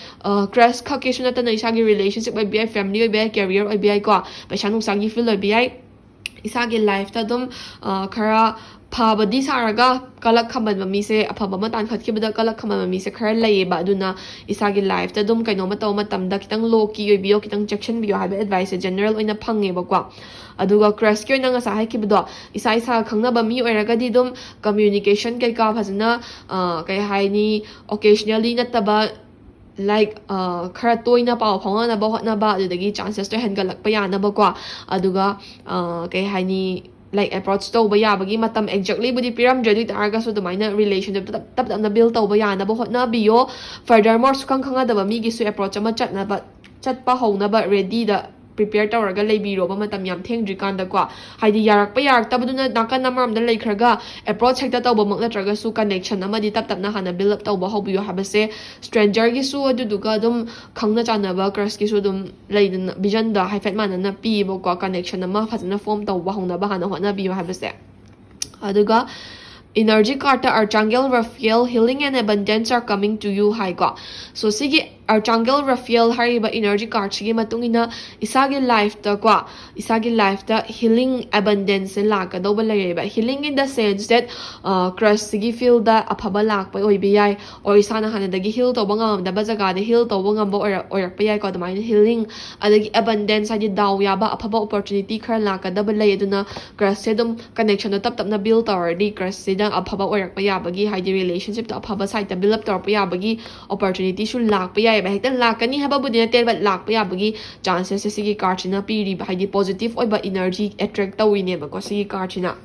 ꯀ꯭ꯔꯁ ꯈꯛꯀꯤꯁꯨ ꯅꯠꯇꯅ ꯏꯁꯥꯒꯤ ꯔꯤꯂꯦꯁꯟꯁꯤꯞ ꯑꯣꯏꯕ ꯌꯥꯏ, ꯐꯦꯃꯤꯂꯤ ꯑꯣꯏꯕ ꯌꯥꯏ, ꯀꯦꯔꯤꯌꯔ ꯑꯣꯏꯕ ꯌꯥꯏꯀꯣ, ꯄꯩꯁꯥ ꯅꯨꯡꯁꯥꯒꯤ ꯐꯤꯜ ꯑꯣꯏꯕ ꯌꯥꯏ꯫ ꯏꯁꯥꯒꯤ ꯂꯥꯏꯐꯇ ꯑꯗꯨꯝ, ꯑ, ꯈꯔ ꯐꯕꯗꯤ ꯁꯥꯔꯒ ꯀꯂꯛ ꯈꯝꯕꯟꯕ ꯃꯤꯁꯦ, ꯑꯐꯕ ꯑꯃ ꯇꯥꯟꯈꯠꯈꯤꯕꯗ ꯀꯂꯛ ꯈꯝꯕꯟꯕ ꯃꯤꯁꯦ ꯈꯔ ꯂꯩꯌꯦꯕ꯫ ꯑꯗꯨꯅ ꯏꯁꯥꯒꯤ ꯂꯥꯏꯐꯇ ꯑꯗꯨꯝ ꯀꯩꯅꯣꯝꯃ ꯇꯧꯕ ꯃꯇꯝꯗ ꯈꯤꯇꯪ ꯂꯣ ꯀꯤ ꯑꯣꯏꯕꯤꯌꯣ, ꯈꯤꯇꯪ ꯆꯦꯛꯁꯤꯟꯕꯤꯌꯣ ꯍꯥꯏꯕ ꯑꯦꯗꯚꯥꯏꯁꯁꯦ ꯖꯦꯅꯔꯦꯜ ꯑꯣꯏꯅ ꯐꯪꯉꯦꯕꯀꯣ꯫ ꯑꯗꯨꯒ ꯀ꯭ꯔꯁꯀꯤ ꯑꯣꯏꯅ ꯉꯁꯥꯏ ꯍꯥꯏꯈꯤꯕꯗꯣ, ꯏꯁꯥ ꯏꯁꯥꯒ ꯈꯪꯅꯕ ꯃꯤ ꯑꯣꯏꯔꯒꯗꯤ ꯑꯗꯨꯝ ꯀꯝꯃ꯭ꯌꯨꯅꯤꯀꯦꯁꯟ ꯀꯩꯀꯥ ꯐꯖꯅ, ꯑ, ꯀꯩ ꯍꯥꯏꯅꯤ, ꯑꯣꯀꯦꯖꯅꯦꯜꯂꯤ ꯅꯠꯇꯕ, ꯂꯥꯏꯛ, ꯑ, ꯈꯔ ꯇꯣꯏꯅ ꯄꯥꯎ ꯐꯥꯎꯅꯅꯕ ꯍꯣꯠꯅꯕ, ꯑꯗꯨꯗꯒꯤ ꯆꯥꯟꯁꯦꯁꯇꯣ ꯍꯦꯟꯒꯠꯂꯛꯄ ꯌꯥꯅꯕꯀꯣ꯫ ꯑꯗꯨꯒ, ꯑ, ꯀꯩ ꯍꯥꯏꯅꯤ, like approach ꯇꯧꯕ ꯌꯥꯕꯒꯤ ꯃꯇꯝ exactly ꯕꯨꯗꯤ ꯄꯤꯔꯝꯗ꯭ꯔꯦ, ꯑꯗꯨ ꯑꯣꯏ ꯇꯥꯔꯒꯁꯨ ꯑꯗꯨꯃꯥꯏꯅ relationship ꯇꯞ ꯇꯞ ꯇꯞꯅ build ꯇꯧꯕ ꯌꯥꯅꯕ ꯍꯣꯠꯅꯕꯤꯌꯣ. Furthermore, ꯁꯨꯈꯪ ꯈꯪꯅꯗꯕ ꯃꯤꯒꯤꯁꯨ approach ꯑꯃ ꯆꯠꯅꯕ ꯆꯠꯄ ꯍꯧꯅꯕ ready ꯗ prepare ꯇꯧꯔꯒ ꯂꯩꯕꯤꯔꯣꯕ, ꯃꯇꯝ ꯌꯥꯝ ꯊꯦꯡꯗ꯭ꯔꯤꯀꯥꯟꯗꯀꯣ. ꯍꯥꯏꯗꯤ ꯌꯥꯔꯛꯄ ꯌꯥꯔꯛꯇꯕꯗꯨꯅ ꯅꯥꯀꯟ ꯑꯃꯔꯣꯝꯗ ꯂꯩꯈ꯭ꯔꯒ approach ꯍꯦꯛꯇ ꯇꯧꯕꯃꯛ ꯅꯠꯇ꯭ꯔꯒꯁꯨ connection ꯑꯃꯗꯤ ꯇꯞ ꯇꯞꯅ ꯍꯥꯟꯅ build up ꯇꯧꯕ ꯍꯧꯕꯤꯌꯣ ꯍꯥꯏꯕꯁꯦ stranger ꯒꯤꯁꯨ, ꯑꯗꯨꯗꯨꯒ ꯑꯗꯨꯝ ꯈꯪꯅ ꯆꯥꯟꯅꯕ crush ꯀꯤꯁꯨ ꯑꯗꯨꯝ ꯂꯩꯗꯅ, vision ꯗ ꯍꯥꯏꯐꯦꯠ ꯃꯥꯟꯅꯅ ꯄꯤꯌꯦꯕꯀꯣ. Connection ꯑꯃ ꯐꯖꯅ form ꯇꯧꯕ ꯍꯧꯅꯕ ꯍꯥꯟꯅ ꯍꯣꯠꯅꯕꯤꯌꯨ ꯍꯥꯏꯕꯁꯦ. ꯑꯗꯨꯒ energy card ꯇ Archangel Raphael, "Healing and abundance are coming to you" ꯍꯥꯏꯀꯣ. So ꯁꯤꯒꯤ Archangel Raphael ꯍꯥꯏꯔꯤꯕ energy card ꯁꯤꯒꯤ ꯃꯇꯨꯡ ꯏꯟꯅ ꯏꯁꯥꯒꯤ life ꯇ ꯀꯣ, ꯏꯁꯥꯒꯤ life ꯇ healing, abundance ꯁꯦ ꯂꯥꯛꯀꯗꯧꯕ ꯂꯩꯔꯦꯕ. Healing in the sense that, ꯑ, crush ꯁꯤꯒꯤ field ꯗ ꯑꯐꯕ ꯂꯥꯛꯄ ꯑꯣꯏꯕ ꯌꯥꯏ, or ꯏꯁꯥꯅ ꯍꯥꯟꯅꯗꯒꯤ heal ꯇꯧꯕ ꯉꯝꯃꯝꯗꯕ ꯖꯒꯥꯗ heal ꯇꯧꯕ ꯉꯝꯕ ꯑꯣꯏꯔ-, ꯑꯣꯏꯔꯛꯄ ꯌꯥꯏꯀꯣ. ꯑꯗꯨꯃꯥꯏꯅ healing, ꯑꯗꯒꯤ abundance ꯍꯥꯏꯗꯤ ꯗꯥꯎ ꯌꯥꯕ, ꯑꯐꯕ opportunity ꯈꯔ ꯂꯥꯛꯀꯗꯕ ꯂꯩ. ꯑꯗꯨꯅ crush ꯁꯦ ꯑꯗꯨꯝ connection ꯗꯣ ꯇꯞ ꯇꯞꯅ build ꯇꯧꯔꯗꯤ crush ꯁꯤꯗ ꯑꯐꯕ ꯑꯣꯏꯔꯛꯄ ꯌꯥꯕꯒꯤ, ꯍꯥꯏꯗꯤ relationship ꯇ ꯑꯐꯕ side ꯇ build up ꯇꯧꯔꯛꯄ ꯌꯥꯕꯒꯤ opportunity ꯁꯨ ꯂꯥꯛꯄ ꯌꯥꯏꯑꯕ. ꯍꯦꯛꯇ ꯂꯥꯛꯀꯅꯤ ꯍꯥꯏꯕꯕꯨꯗꯤ ꯅꯠꯇꯦ, but ꯂꯥꯛꯄ ꯌꯥꯕꯒꯤ chances ꯁꯦ ꯁꯤꯒꯤ card ꯁꯤꯅ ꯄꯤꯔꯤꯕ, ꯍꯥꯏꯗꯤ positive ꯑꯣꯏꯕ energy attract ꯇꯧꯔꯤꯅꯦꯕꯀꯣ ꯁꯤꯒꯤ card ꯁꯤꯅ.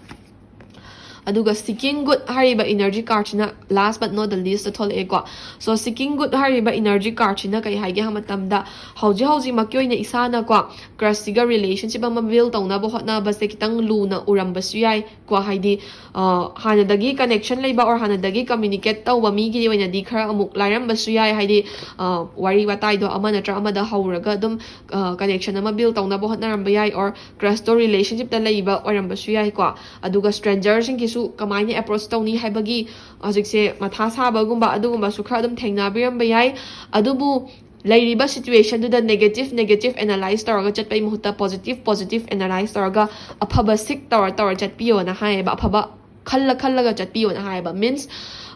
ꯑꯗꯨꯒ Seeking Good ꯍꯥꯏꯔꯤꯕ energy card ꯁꯤꯅ last but not the least ꯊꯣꯛꯂꯛꯑꯦꯀꯣ. So Seeking Good ꯍꯥꯏꯔꯤꯕ energy card ꯁꯤꯅ ꯀꯩ ꯍꯥꯏꯒꯦ ꯍꯥꯏꯕ ꯃꯇꯝꯗ, ꯍꯧꯖꯤꯛ ꯍꯧꯖꯤꯛꯃꯛꯀꯤ ꯑꯣꯏꯅ ꯏꯁꯥꯅꯀꯣ crush ꯁꯤꯒ relationship ꯑꯃ build ꯇꯧꯅꯕ ꯍꯣꯠꯅꯕꯁꯦ ꯈꯤꯇꯪ ꯂꯨꯅ ꯎꯔꯝꯕꯁꯨ ꯌꯥꯏ ꯀꯣ. ꯍꯥꯏꯗꯤ, ꯑ, ꯍꯥꯟꯅꯗꯒꯤ connection ꯂꯩꯕ or ꯍꯥꯟꯅꯗꯒꯤ communicate ꯇꯧꯕ ꯃꯤꯒꯤ ꯑꯣꯏꯅꯗꯤ ꯈꯔ ꯑꯃꯨꯛ ꯂꯥꯏꯔꯝꯕꯁꯨ ꯌꯥꯏ. ꯍꯥꯏꯗꯤ, ꯑ, ꯋꯥꯔꯤ ꯋꯥꯇꯥꯏꯗꯣ ꯑꯃ ꯅꯠꯇ꯭ꯔ ꯑꯃꯗ ꯍꯧꯔꯒ ꯑꯗꯨꯝ, ꯑ, connection ꯑꯃ build ꯇꯧꯅꯕ ꯍꯣꯠꯅꯔꯝꯕ ꯌꯥꯏ, or crush ꯇꯣ relationship ꯇ ꯂꯩꯕ ꯑꯣꯏꯔꯝꯕꯁꯨ ꯌꯥꯏꯀꯣ. ꯑꯗꯨꯒ stranger ꯁꯤꯡꯒꯤꯁꯨ ꯀꯃꯥꯏꯅ approach ꯇꯧꯅꯤ ꯍꯥꯏꯕꯒꯤ ꯍꯧꯖꯤꯛꯁꯦ ꯃꯊꯥ ꯁꯥꯕꯒꯨꯝꯕ ꯑꯗꯨꯒꯨꯝꯕꯁꯨ ꯈꯔ ꯑꯗꯨꯝ ꯊꯦꯡꯅꯕꯤꯔꯝꯕ ꯌꯥꯏ. ꯑꯗꯨꯕꯨ ꯂꯩꯔꯤꯕ situation ꯗꯨꯗ negative negative analyze ꯇꯧꯔꯒ ꯆꯠꯄꯒꯤ ꯃꯍꯨꯠꯇ positive positive analyze ꯇꯧꯔꯒ ꯑꯐꯕ seek ꯇꯧꯔ ꯇꯧꯔ ꯆꯠꯄꯤꯌꯣꯅ ꯍꯥꯏꯌꯦꯕ, ꯑꯐꯕ ꯈꯜꯂ ꯈꯜꯂꯒ ꯆꯠꯄꯤꯌꯣꯅ ꯍꯥꯏꯌꯦꯕ. Means,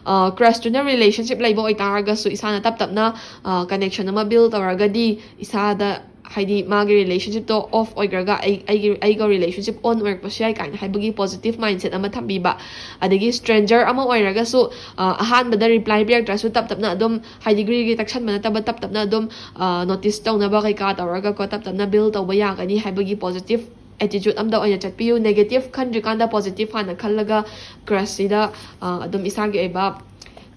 ꯑ, crush ꯇꯨꯅ relationship ꯂꯩꯕ ꯑꯣꯏꯇꯥꯔꯒꯁꯨ ꯏꯁꯥꯅ ꯇꯞ ꯇꯞꯅ, ꯑ, connection ꯑꯃ build ꯇꯧꯔꯒꯗꯤ ꯏꯁꯥꯗ, ꯍꯥꯏꯗꯤ ꯃꯥꯒꯤ relationship ꯇꯣ off ꯑꯣꯏꯈ꯭ꯔꯒ ꯑꯩ, ꯑꯩꯒꯤ, ꯑꯩꯒ relationship on ꯑꯣꯏꯔꯛꯄꯁꯨ ꯌꯥꯏ ꯀꯥꯏꯅ ꯍꯥꯏꯕꯒꯤ positive mindset ꯑꯃ ꯊꯝꯕꯤꯕ. ꯑꯗꯒꯤ stranger ꯑꯃ ꯑꯣꯏꯔꯒꯁꯨ, ꯑ, ꯑꯍꯥꯟꯕꯗ reply ꯄꯤꯔꯛꯇ꯭ꯔꯁꯨ ꯇꯞ ꯇꯞꯅ ꯑꯗꯨꯝ, ꯍꯥꯏꯗꯤ ꯒ꯭ꯔꯤ ꯒ꯭ꯔꯤ ꯇꯛꯁꯟꯕ ꯅꯠꯇꯕ ꯇꯞ ꯇꯞꯅ ꯑꯗꯨꯝ, ꯑ, notice ꯇꯧꯅꯕ ꯀꯩꯀꯥ ꯇꯧꯔꯒꯀꯣ ꯇꯞ ꯇꯞꯅ build ꯇꯧꯕ ꯌꯥꯒꯅꯤ ꯍꯥꯏꯕꯒꯤ positive ꯑꯦꯇꯤꯆꯨꯠ ꯑꯝꯗ ꯑꯣꯏꯅ ꯆꯠꯄꯤꯌꯨ꯫ ꯅꯦꯒꯦꯇꯤꯚ ꯈꯟꯗ꯭ꯔꯤꯀꯥꯟꯗ ꯄꯣꯖꯤꯇꯤꯚ ꯍꯥꯟꯅ ꯈꯜꯂꯒ ꯀ꯭ꯔꯁꯁꯤꯗ ꯑꯗꯨꯝ ꯏꯁꯥꯒꯤ ꯑꯣꯏꯕ,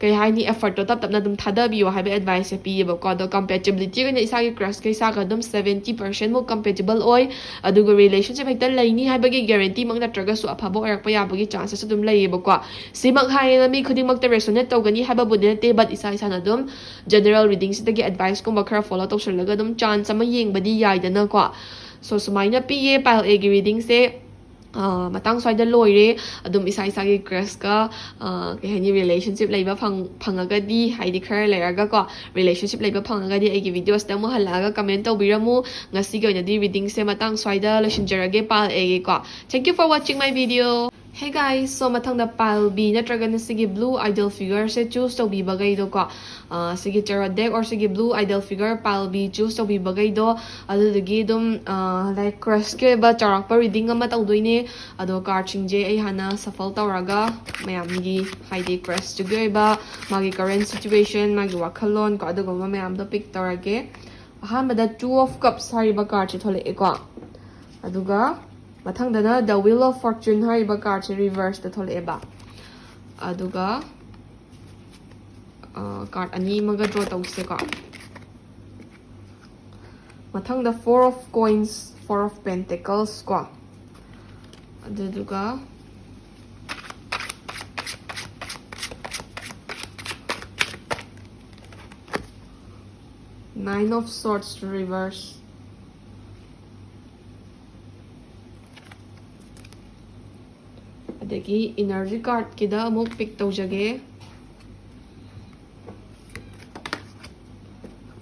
ꯀꯩ ꯍꯥꯏꯅꯤ, ꯑꯦꯐꯔꯠꯇꯣ ꯇꯞ ꯇꯞꯅ ꯑꯗꯨꯝ ꯊꯥꯗꯕꯤꯌꯣ ꯍꯥꯏꯕ ꯑꯦꯗꯚꯥꯏꯁꯁꯦ ꯄꯤꯌꯦꯕꯀꯣ꯫ ꯑꯗꯣ ꯀꯝꯄꯦꯇꯤꯕꯤꯂꯤꯇꯤ ꯑꯣꯏꯅ ꯏꯁꯥꯒꯤ ꯀ꯭ꯔꯁꯀ ꯏꯁꯥꯒ ꯑꯗꯨꯝ ꯁꯕꯦꯟꯇꯤ ꯄꯥꯔꯁꯦꯟꯃꯨꯛ ꯀꯝꯄꯦꯇꯤꯕꯜ ꯑꯣꯏ꯫ ꯑꯗꯨꯒ ꯔꯤꯂꯦꯁꯟꯁꯤꯞ ꯍꯦꯛꯇ ꯂꯩꯅꯤ ꯍꯥꯏꯕꯒꯤ ꯒꯦꯔꯦꯟꯇꯤꯃꯛ ꯅꯠꯇ꯭ꯔꯒꯁꯨ ꯑꯐꯕ ꯑꯣꯏꯔꯛꯄ ꯌꯥꯕꯒꯤ ꯆꯥꯟꯁꯦꯁ ꯑꯗꯨꯝ ꯂꯩꯌꯦꯕꯀꯣ꯫ ꯁꯤꯃꯛ ꯍꯥꯏꯌꯦꯅ ꯃꯤ ꯈꯨꯗꯤꯡꯃꯛꯇ ꯔꯦꯁꯣꯅꯦꯠ ꯇꯧꯒꯅꯤ ꯍꯥꯏꯕꯕꯨꯗꯤ ꯅꯠꯇꯦ, ꯕꯠ ꯏꯁꯥ ꯏꯁꯥꯅ ꯑꯗꯨꯝ ꯖꯦꯅꯔꯦꯜ ꯔꯤꯗꯤꯡꯁꯤꯗꯒꯤ ꯑꯦꯗꯚꯥꯏꯁꯀꯨꯝꯕ ꯈꯔ ꯐꯣꯂꯣ ꯇꯧꯁꯜꯂꯒ ꯑꯗꯨꯝ ꯆꯥꯟꯁ ꯑꯃ ꯌꯦꯡꯕꯗꯤ ꯌꯥꯏꯗꯅꯀꯣ꯫ ꯁꯣ ꯁꯨꯃꯥꯏꯅ ꯄꯤꯌꯦ ꯄꯥꯏꯜ ꯑꯦꯒꯤ ꯔꯤꯗꯤꯡꯁꯦ꯫ ꯃꯇꯥꯡ ꯁ꯭ꯋꯥꯏꯗ ꯂꯣꯏꯔꯦ꯫ ꯑꯗꯨꯝ ꯏꯁꯥ ꯏꯁꯥꯒꯤ ꯀ꯭ꯔꯁꯀ ꯀꯩ ꯍꯥꯏꯅꯤ, ꯔꯤꯂꯦꯁꯟꯁꯤꯞ ꯂꯩꯕ ꯐꯪꯉꯒꯗꯤ, ꯍꯥꯏꯗꯤ ꯈꯔ ꯂꯩꯔꯒꯀꯣ ꯔꯤꯂꯦꯁꯟꯁꯤꯞ ꯂꯩꯕ ꯐꯪꯉꯒꯗꯤ ꯑꯩꯒꯤ ꯚꯤꯗꯤꯑꯣꯁꯤꯗ ꯑꯃꯨꯛ ꯍꯜꯂꯛꯑꯒ ꯀꯃꯦꯟ ꯇꯧꯕꯤꯔꯝꯃꯨ꯫ ꯉꯁꯤꯒꯤ ꯑꯣꯏꯅꯗꯤ ꯔꯤꯗꯤꯡꯁꯦ ꯃꯇꯥꯡ ꯁ꯭ꯋꯥꯏꯗ ꯂꯣꯏꯁꯤꯟꯖꯔꯒꯦ꯫ Pile ꯑꯦꯒꯤꯀꯣ꯫ Thank you for watching my video. Hey guys, so ꯃꯊꯪꯗ ꯄꯥꯏꯜ ꯕꯤ ꯅꯠꯇ꯭ꯔꯒꯅ ꯁꯤꯒꯤ ꯕ꯭ꯂꯨ ꯑꯥꯏꯗꯜ ꯐꯤꯒꯔꯁꯦ ꯆꯨꯁ ꯇꯧꯕꯤꯕꯈꯩꯗꯣꯀꯣ, ꯁꯤꯒꯤ ꯇꯦꯔꯣꯠ ꯗꯦꯛ ꯑꯣꯔ ꯁꯤꯒꯤ blue idol figure pile B choose ꯇꯧꯕꯤꯕꯈꯩꯗꯣ, ꯑꯗꯨꯗꯒꯤ ꯑꯗꯨꯝ ꯂꯥꯏꯛ ꯀ꯭ꯔꯁꯀꯤ ꯑꯣꯏꯕ ꯆꯥꯎꯔꯥꯛꯄ ꯔꯤꯗꯤꯡ ꯑꯃ ꯇꯧꯗꯣꯏꯅꯦ꯫ ꯑꯗꯣ ꯀꯥꯔꯠꯁꯤꯡꯁꯦ ꯑꯩ ꯍꯥꯟꯅ ꯁꯐꯜ ꯇꯧꯔꯒ ꯃꯌꯥꯝꯒꯤ, ꯍꯥꯏꯗꯤ ꯀ꯭ꯔꯁꯇꯨꯒꯤ ꯑꯣꯏꯕ ꯃꯥꯒꯤ ꯀꯔꯦꯟ ꯁꯤꯆꯨꯋꯦꯁꯟ, ꯃꯥꯒꯤ ꯋꯥꯈꯜꯂꯣꯟ ꯀꯣ, ꯑꯗꯨꯒꯨꯝꯕ ꯃꯌꯥꯝꯗꯣ ꯄꯤꯛ ꯇꯧꯔꯒꯦ꯫ ꯑꯍꯥꯟꯕꯗ ꯇꯨ ꯑꯣꯐ ꯀꯞꯁ ꯍꯥꯏꯔꯤꯕ ꯀꯥꯔꯠꯁꯦ ꯊꯣꯛꯂꯛꯑꯦꯀꯣ꯫ ꯑꯗꯨꯒ ꯃꯊꯪꯗꯅ ꯗ ꯋꯤꯜ ꯑꯣꯐ ꯐꯣꯔꯆꯨꯟ ꯍꯥꯏꯔꯤꯕ ꯀꯥꯔꯠꯁꯦ ꯔꯤꯚꯔꯁꯇ ꯊꯣꯛꯂꯛꯑꯦꯕ꯫ ꯑꯗꯨꯒ ꯀꯥꯔꯠ ꯑꯅꯤ ꯑꯃꯒ ꯗ꯭ꯔꯣ ꯇꯧꯁꯦꯀꯣ꯫ ꯃꯊꯪꯗ four of coins, four of pentacles ꯀꯣ, ꯑꯗꯨꯗꯨꯒ ꯅꯥꯏꯟ ꯑꯣꯐ ꯁꯣꯔꯠꯁ ꯔꯤꯚꯔꯁ꯫ ꯑꯗꯒꯤ ꯏꯅꯔꯖꯤ ꯀꯥꯔꯠꯀꯤꯗ ꯑꯃꯨꯛ ꯄꯤꯛ ꯇꯧꯖꯒꯦ꯫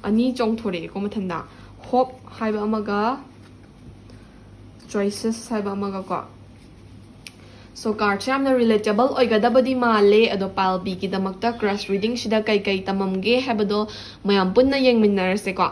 ꯑꯅꯤ ꯆꯣꯡꯊꯣꯔꯛꯑꯦꯀꯣ ꯃꯊꯟꯗ, ꯍꯣꯞ ꯍꯥꯏꯕ ꯑꯃꯒ ꯆꯣꯏꯁꯦꯁ ꯍꯥꯏꯕ ꯑꯃꯒꯀꯣ꯫ ꯁꯣ ꯀꯥꯔꯠꯁꯦ ꯌꯥꯝꯅ ꯔꯤꯂꯦꯇꯦꯕꯜ ꯑꯣꯏꯒꯗꯕꯗꯤ ꯃꯥꯜꯂꯦ꯫ ꯑꯗꯣ ꯄꯥꯏꯜ ꯕꯤꯒꯤꯗꯃꯛꯇ ꯀ꯭ꯔꯁ ꯔꯤꯗꯤꯡꯁꯤꯗ ꯀꯩꯀꯩ ꯇꯝꯃꯝꯒꯦ ꯍꯥꯏꯕꯗꯣ ꯃꯌꯥꯝ ꯄꯨꯟꯅ ꯌꯦꯡꯃꯤꯟꯅꯔꯁꯦꯀꯣ꯫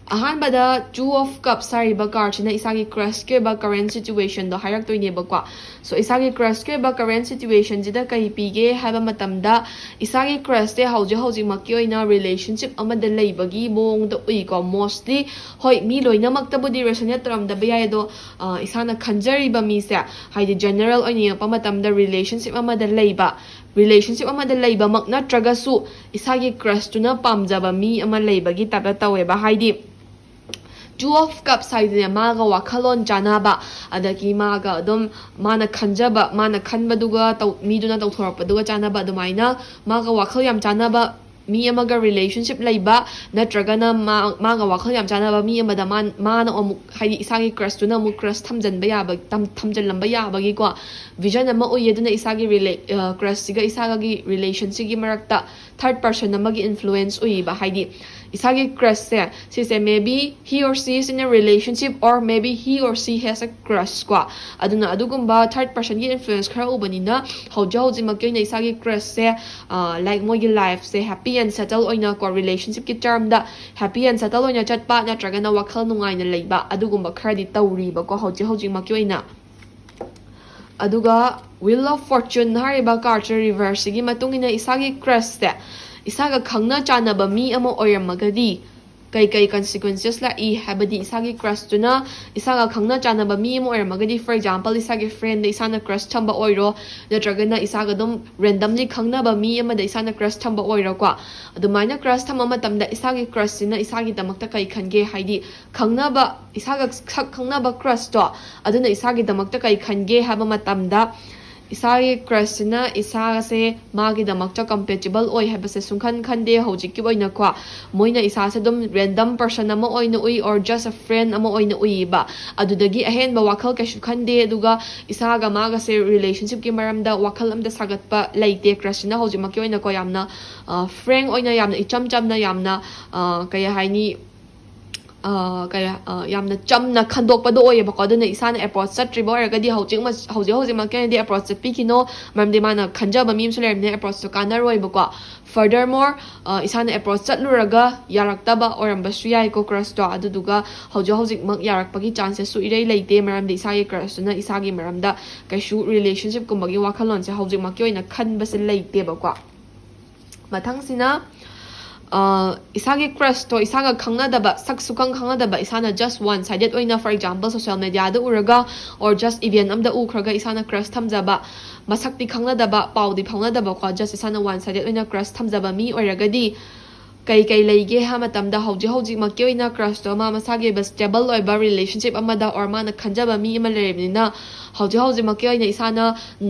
ꯑꯍꯥꯟꯕꯗ Two of Cups ꯍꯥꯏꯔꯤꯕ card ꯁꯤꯅ ꯏꯁꯥꯒꯤ crush ꯀꯤ ꯑꯣꯏꯕ current situation ꯗꯣ ꯍꯥꯏꯔꯛꯇꯣꯏꯅꯦꯕꯀꯣ꯫ So ꯏꯁꯥꯒꯤ crush ꯀꯤ ꯑꯣꯏꯕ current situation ꯁꯤꯗ ꯀꯩ ꯄꯤꯒꯦ ꯍꯥꯏꯕ ꯃꯇꯝꯗ, ꯏꯁꯥꯒꯤ crush ꯁꯦ ꯍꯧꯖꯤꯛ ꯍꯧꯖꯤꯛꯃꯛꯀꯤ ꯑꯣꯏꯅ relationship ꯑꯃꯗ ꯂꯩꯕꯒꯤ ꯃꯑꯣꯡꯗ ꯎꯏꯀꯣ꯫ Mostly, ꯍꯣꯏ, ꯃꯤ ꯂꯣꯏꯅꯃꯛꯇꯕꯨꯗꯤ resonate ꯇꯧꯔꯝꯗꯕ ꯌꯥꯏ, ꯑꯗꯣ ꯑ, ꯏꯁꯥꯅ ꯈꯟꯖꯔꯤꯕ ꯃꯤꯁꯦ, ꯍꯥꯏꯗꯤ general ꯑꯣꯏꯅ ꯌꯦꯡꯉꯛꯄ ꯃꯇꯝꯗ relationship ꯑꯃꯗ ꯂꯩꯕ, relationship ꯑꯃꯗ ꯂꯩꯕꯃꯛ ꯅꯠꯇ꯭ꯔꯒꯁꯨ ꯏꯁꯥꯒꯤ crush ꯇꯨꯅ ꯄꯥꯝꯖꯕ ꯃꯤ ꯑꯃ ꯂꯩꯕꯒꯤ type ꯇ ꯇꯧꯋꯦꯕ꯫ ꯍꯥꯏꯗꯤ Two of Cups ꯍꯥꯏꯗꯤꯅꯦ, ꯃꯥꯒ ꯋꯥꯈꯜꯂꯣꯟ ꯆꯥꯟꯅꯕ, ꯑꯗꯒꯤ ꯃꯥꯒ ꯑꯗꯨꯝ ꯃꯥꯅ ꯈꯟꯖꯕ, ꯃꯥꯅ ꯈꯟꯕꯗꯨꯒ ꯇꯧ-, ꯃꯤꯗꯨꯅ ꯇꯧꯊꯣꯔꯛꯄꯗꯨꯒ ꯆꯥꯟꯅꯕ, ꯑꯗꯨꯃꯥꯏꯅ ꯃꯥꯒ ꯋꯥꯈꯜ ꯌꯥꯝ ꯆꯥꯟꯅꯕ ꯃꯤ ꯑꯃꯒ relationship ꯂꯩꯕ, ꯅꯠꯇ꯭ꯔꯒꯅ ꯃꯥ-, ꯃꯥꯒ ꯋꯥꯈꯜ ꯌꯥꯝ ꯆꯥꯟꯅꯕ ꯃꯤ ꯑꯃꯗ ꯃꯥ-, ꯃꯥꯅ ꯑꯃꯨꯛ, ꯍꯥꯏꯗꯤ ꯏꯁꯥꯒꯤ crush ꯇꯨꯅ ꯑꯃꯨꯛ crush ꯊꯝꯖꯤꯟꯕ ꯌꯥꯕ, ꯊꯝ-, ꯊꯝꯖꯤꯜꯂꯝꯕ ꯌꯥꯕꯒꯤꯀꯣ vision ꯑꯃ ꯎꯏꯌꯦ꯫ ꯑꯗꯨꯅ ꯏꯁꯥꯒꯤ rela-, ꯑ, crush ꯁꯤꯒ ꯏꯁꯥꯒꯤ relation ꯁꯤꯒꯤ ꯃꯔꯛꯇ third person ꯑꯃꯒꯤ influence ꯎꯏꯌꯦꯕ꯫ ꯍꯥꯏꯗꯤ ꯏꯁꯥꯒꯤ crush ꯁꯦ ꯁꯤꯁꯦ, maybe he or she is in a relationship or maybe he or she has a crush ꯀꯣ꯫ ꯑꯗꯨꯅ ꯑꯗꯨꯒꯨꯝꯕ third person ꯒꯤ influence ꯈꯔ ꯎꯕꯅꯤꯅ ꯍꯧꯖꯤꯛ ꯍꯧꯖꯤꯛꯃꯛꯀꯤ ꯑꯣꯏꯅ ꯏꯁꯥꯒꯤ crush ꯁꯦ, ꯑ, like ꯃꯣꯏꯒꯤ life say happy and settle ꯑꯣꯏꯅ ꯀꯣ, relationship ꯀꯤ term the happy and settle ꯑꯣꯏꯅ ꯆꯠꯄ ꯅꯠꯇ꯭ꯔꯒꯅ ꯋꯥꯈꯜ ꯅꯨꯡꯉꯥꯏꯅ ꯂꯩꯕ, ꯑꯗꯨꯒꯨꯝꯕ ꯈꯔꯗꯤ ꯇꯧꯔꯤꯕꯀꯣ ꯍꯧꯖꯤꯛ ꯍꯧꯖꯤꯛꯃꯛꯀꯤ ꯑꯣꯏꯅ꯫ ꯑꯗꯨꯒ Wheel of Fortune ꯍꯥꯏꯔꯤꯕ card ꯁꯦ reverse ꯁꯤꯒꯤ ꯃꯇꯨꯡ ꯏꯟꯅ ꯏꯁꯥꯒꯤ crush ꯁꯦ ꯏꯁꯥꯒ ꯈꯪꯅ ꯆꯥꯟꯅꯕ ꯃꯤ ꯑꯃ ꯑꯣꯏꯔꯝꯃꯒꯗꯤ ꯀꯩ ꯀꯩ consequences ꯂꯥꯛꯏ ꯍꯥꯏꯕꯗꯤ, ꯏꯁꯥꯒꯤ crush ꯇꯨꯅ ꯏꯁꯥꯒ ꯈꯪꯅ ꯆꯥꯟꯅꯕ ꯃꯤ ꯑꯃ ꯑꯣꯏꯔꯝꯃꯒꯗꯤ, for example, ꯏꯁꯥꯒꯤ friend ꯗ ꯏꯁꯥꯅ crush ꯊꯝꯕ ꯑꯣꯏꯔꯣ, ꯅꯠꯇ꯭ꯔꯒꯅ ꯏꯁꯥꯒ ꯑꯗꯨꯝ randomly ꯈꯪꯅꯕ ꯃꯤ ꯑꯃꯗ ꯏꯁꯥꯅ crush ꯊꯝꯕ ꯑꯣꯏꯔꯣꯀꯣ꯫ ꯑꯗꯨꯃꯥꯏꯅ crush ꯊꯝꯕ ꯃꯇꯝꯗ ꯏꯁꯥꯒꯤ crush ꯁꯤꯅ ꯏꯁꯥꯒꯤꯗꯃꯛꯇ ꯀꯩ ꯈꯟꯒꯦ, ꯍꯥꯏꯗꯤ ꯈꯪꯅꯕ, ꯏꯁꯥꯒ ꯁꯛ ꯈꯪꯅꯕ crush ꯇꯣ, ꯑꯗꯨꯅ ꯏꯁꯥꯒꯤꯗꯃꯛꯇ ꯀꯩ ꯈꯟꯒꯦ ꯍꯥꯏꯕ ꯃꯇꯝꯗ, ꯏꯁꯥꯒꯤ crush ꯁꯤꯅ ꯏꯁꯥꯁꯦ ꯃꯥꯒꯤꯗꯃꯛꯇ compatible ꯑꯣꯏ ꯍꯥꯏꯕꯁꯦ ꯁꯨꯡꯈꯟ ꯈꯟꯗꯦ ꯍꯧꯖꯤꯛꯀꯤ ꯑꯣꯏꯅꯀꯣ꯫ ꯃꯣꯏꯅ ꯏꯁꯥꯁꯦ ꯑꯗꯨꯝ random person ꯑꯃ ꯑꯣꯏꯅ ꯎꯏ, or just a friend ꯑꯃ ꯑꯣꯏꯅ ꯎꯏꯌꯦꯕ꯫ ꯑꯗꯨꯗꯒꯤ ꯑꯍꯦꯟꯕ ꯋꯥꯈꯜ ꯀꯩꯁꯨ ꯈꯟꯗꯦ, ꯑꯗꯨꯒ ꯏꯁꯥꯒ ꯃꯥꯒꯁꯦ relationship ꯀꯤ ꯃꯔꯝꯗ ꯋꯥꯈꯜ ꯑꯝꯇ ꯁꯥꯒꯠꯄ ꯂꯩꯇꯦ꯫ Crush ꯁꯤꯅ ꯍꯧꯖꯤꯛꯃꯛꯀꯤ ꯑꯣꯏꯅꯀꯣ ꯌꯥꯝꯅ, ꯑ, frank ꯑꯣꯏꯅ, ꯌꯥꯝꯅ ꯏꯆꯝ ꯆꯝꯅ, ꯌꯥꯝꯅ, ꯑ, ꯀꯩ ꯍꯥꯏꯅꯤ, ꯀꯩ ꯌꯥꯝꯅ ꯆꯝꯅ ꯈꯟꯗꯣꯛꯄꯗꯣ ꯑꯣꯏꯌꯦꯕꯀꯣ꯫ ꯑꯗꯨꯅ ꯏꯁꯥꯅ ꯑꯦꯄ꯭ꯔꯣꯆ ꯆꯠꯇ꯭ꯔꯤꯕ ꯑꯣꯏꯔꯒꯗꯤ ꯍꯧꯖꯤꯛ ꯍꯧꯖꯤꯛ ꯍꯧꯖꯤꯛꯃꯛꯀꯤ ꯑꯣꯏꯅꯗꯤ ꯑꯦꯄ꯭ꯔꯣꯆ ꯆꯠꯄꯤꯈꯤꯅꯣ꯫ ꯃꯔꯝꯗꯤ ꯃꯥꯅ ꯈꯟꯖꯕ ꯃꯤ ꯑꯃꯁꯨ ꯂꯩꯔꯕꯅꯤꯅ ꯑꯦꯄ꯭ꯔꯣꯆꯇꯣ ꯀꯥꯟꯅꯔꯣꯏꯕꯀꯣ꯫ Furthermore, ꯏꯁꯥꯅ ꯑꯦꯄ꯭ꯔꯣꯆ ꯆꯠꯂꯨꯔꯒ ꯌꯥꯔꯛꯇꯕ ꯑꯣꯏꯔꯝꯕꯁꯨ ꯌꯥꯏꯀꯣ ꯀ꯭ꯔꯁꯇꯣ꯫ ꯑꯗꯨꯗꯨꯒ ꯍꯧꯖꯤꯛ ꯍꯧꯖꯤꯛꯃꯛ ꯌꯥꯔꯛꯄꯒꯤ ꯆꯥꯟꯁꯦꯁꯁꯨ ꯏꯔꯩ ꯂꯩꯇꯦ, ꯃꯔꯝꯗꯤ ꯏꯁꯥꯒꯤ ꯀ꯭ꯔꯁꯇꯨꯅ ꯏꯁꯥꯒꯤ ꯃꯔꯝꯗ ꯀꯩꯁꯨ ꯔꯤꯂꯦꯁꯟꯁꯤꯞꯀꯨꯝꯕꯒꯤ ꯋꯥꯈꯜꯂꯣꯟꯁꯦ ꯍꯧꯖꯤꯛꯃꯛꯀꯤ ꯑꯣꯏꯅ ꯈꯟꯕꯁꯦ ꯂꯩꯇꯦꯕꯀꯣ꯫ ꯃꯊꯪꯁꯤꯅ ꯏꯁꯥꯒꯤ ꯀ꯭ꯔꯁꯇꯣ ꯏꯁꯥꯒ ꯈꯪꯅꯗꯕ, ꯁꯛ ꯁꯨꯈꯪ ꯈꯪꯅꯗꯕ ꯏꯁꯥꯅ just one sided ꯑꯣꯏꯅ, for example, social mediaꯗ ꯎꯔꯒ or just event ꯑꯝꯗ ꯎꯈ꯭ꯔꯒ ꯏꯁꯥꯅ ꯀ꯭ꯔꯁ ꯊꯝꯖꯕ, ꯃꯁꯛꯇꯤ ꯈꯪꯅꯗꯕ, ꯄꯥꯎꯗꯤ ꯐꯥꯎꯅꯗꯕꯀꯣ, just ꯏꯁꯥꯅ one sided ꯑꯣꯏꯅ ꯀ꯭ꯔꯁ ꯊꯝꯖꯕ ꯃꯤ ꯑꯣꯏꯔꯒꯗꯤ ꯀꯩ ꯀꯩ ꯂꯩꯒꯦ ꯍꯥꯏꯕ ꯃꯇꯝꯗ, ꯍꯧꯖꯤꯛ ꯍꯧꯖꯤꯛꯃꯛꯀꯤ ꯑꯣꯏꯅ ꯀ꯭ꯔꯁꯇꯣ ꯃꯥ ꯃꯁꯥꯒꯤ ꯑꯣꯏꯕ ꯁ꯭ꯇꯦꯕꯜ ꯑꯣꯏꯕ ꯔꯤꯂꯦꯁꯟꯁꯤꯞ ꯑꯃꯗ or ꯃꯥꯅ ꯈꯟꯖꯕ ꯃꯤ ꯑꯃ ꯂꯩꯔꯕꯅꯤꯅ, ꯍꯧꯖꯤꯛ ꯍꯧꯖꯤꯛꯃꯛꯀꯤ ꯑꯣꯏꯅ ꯏꯁꯥꯅ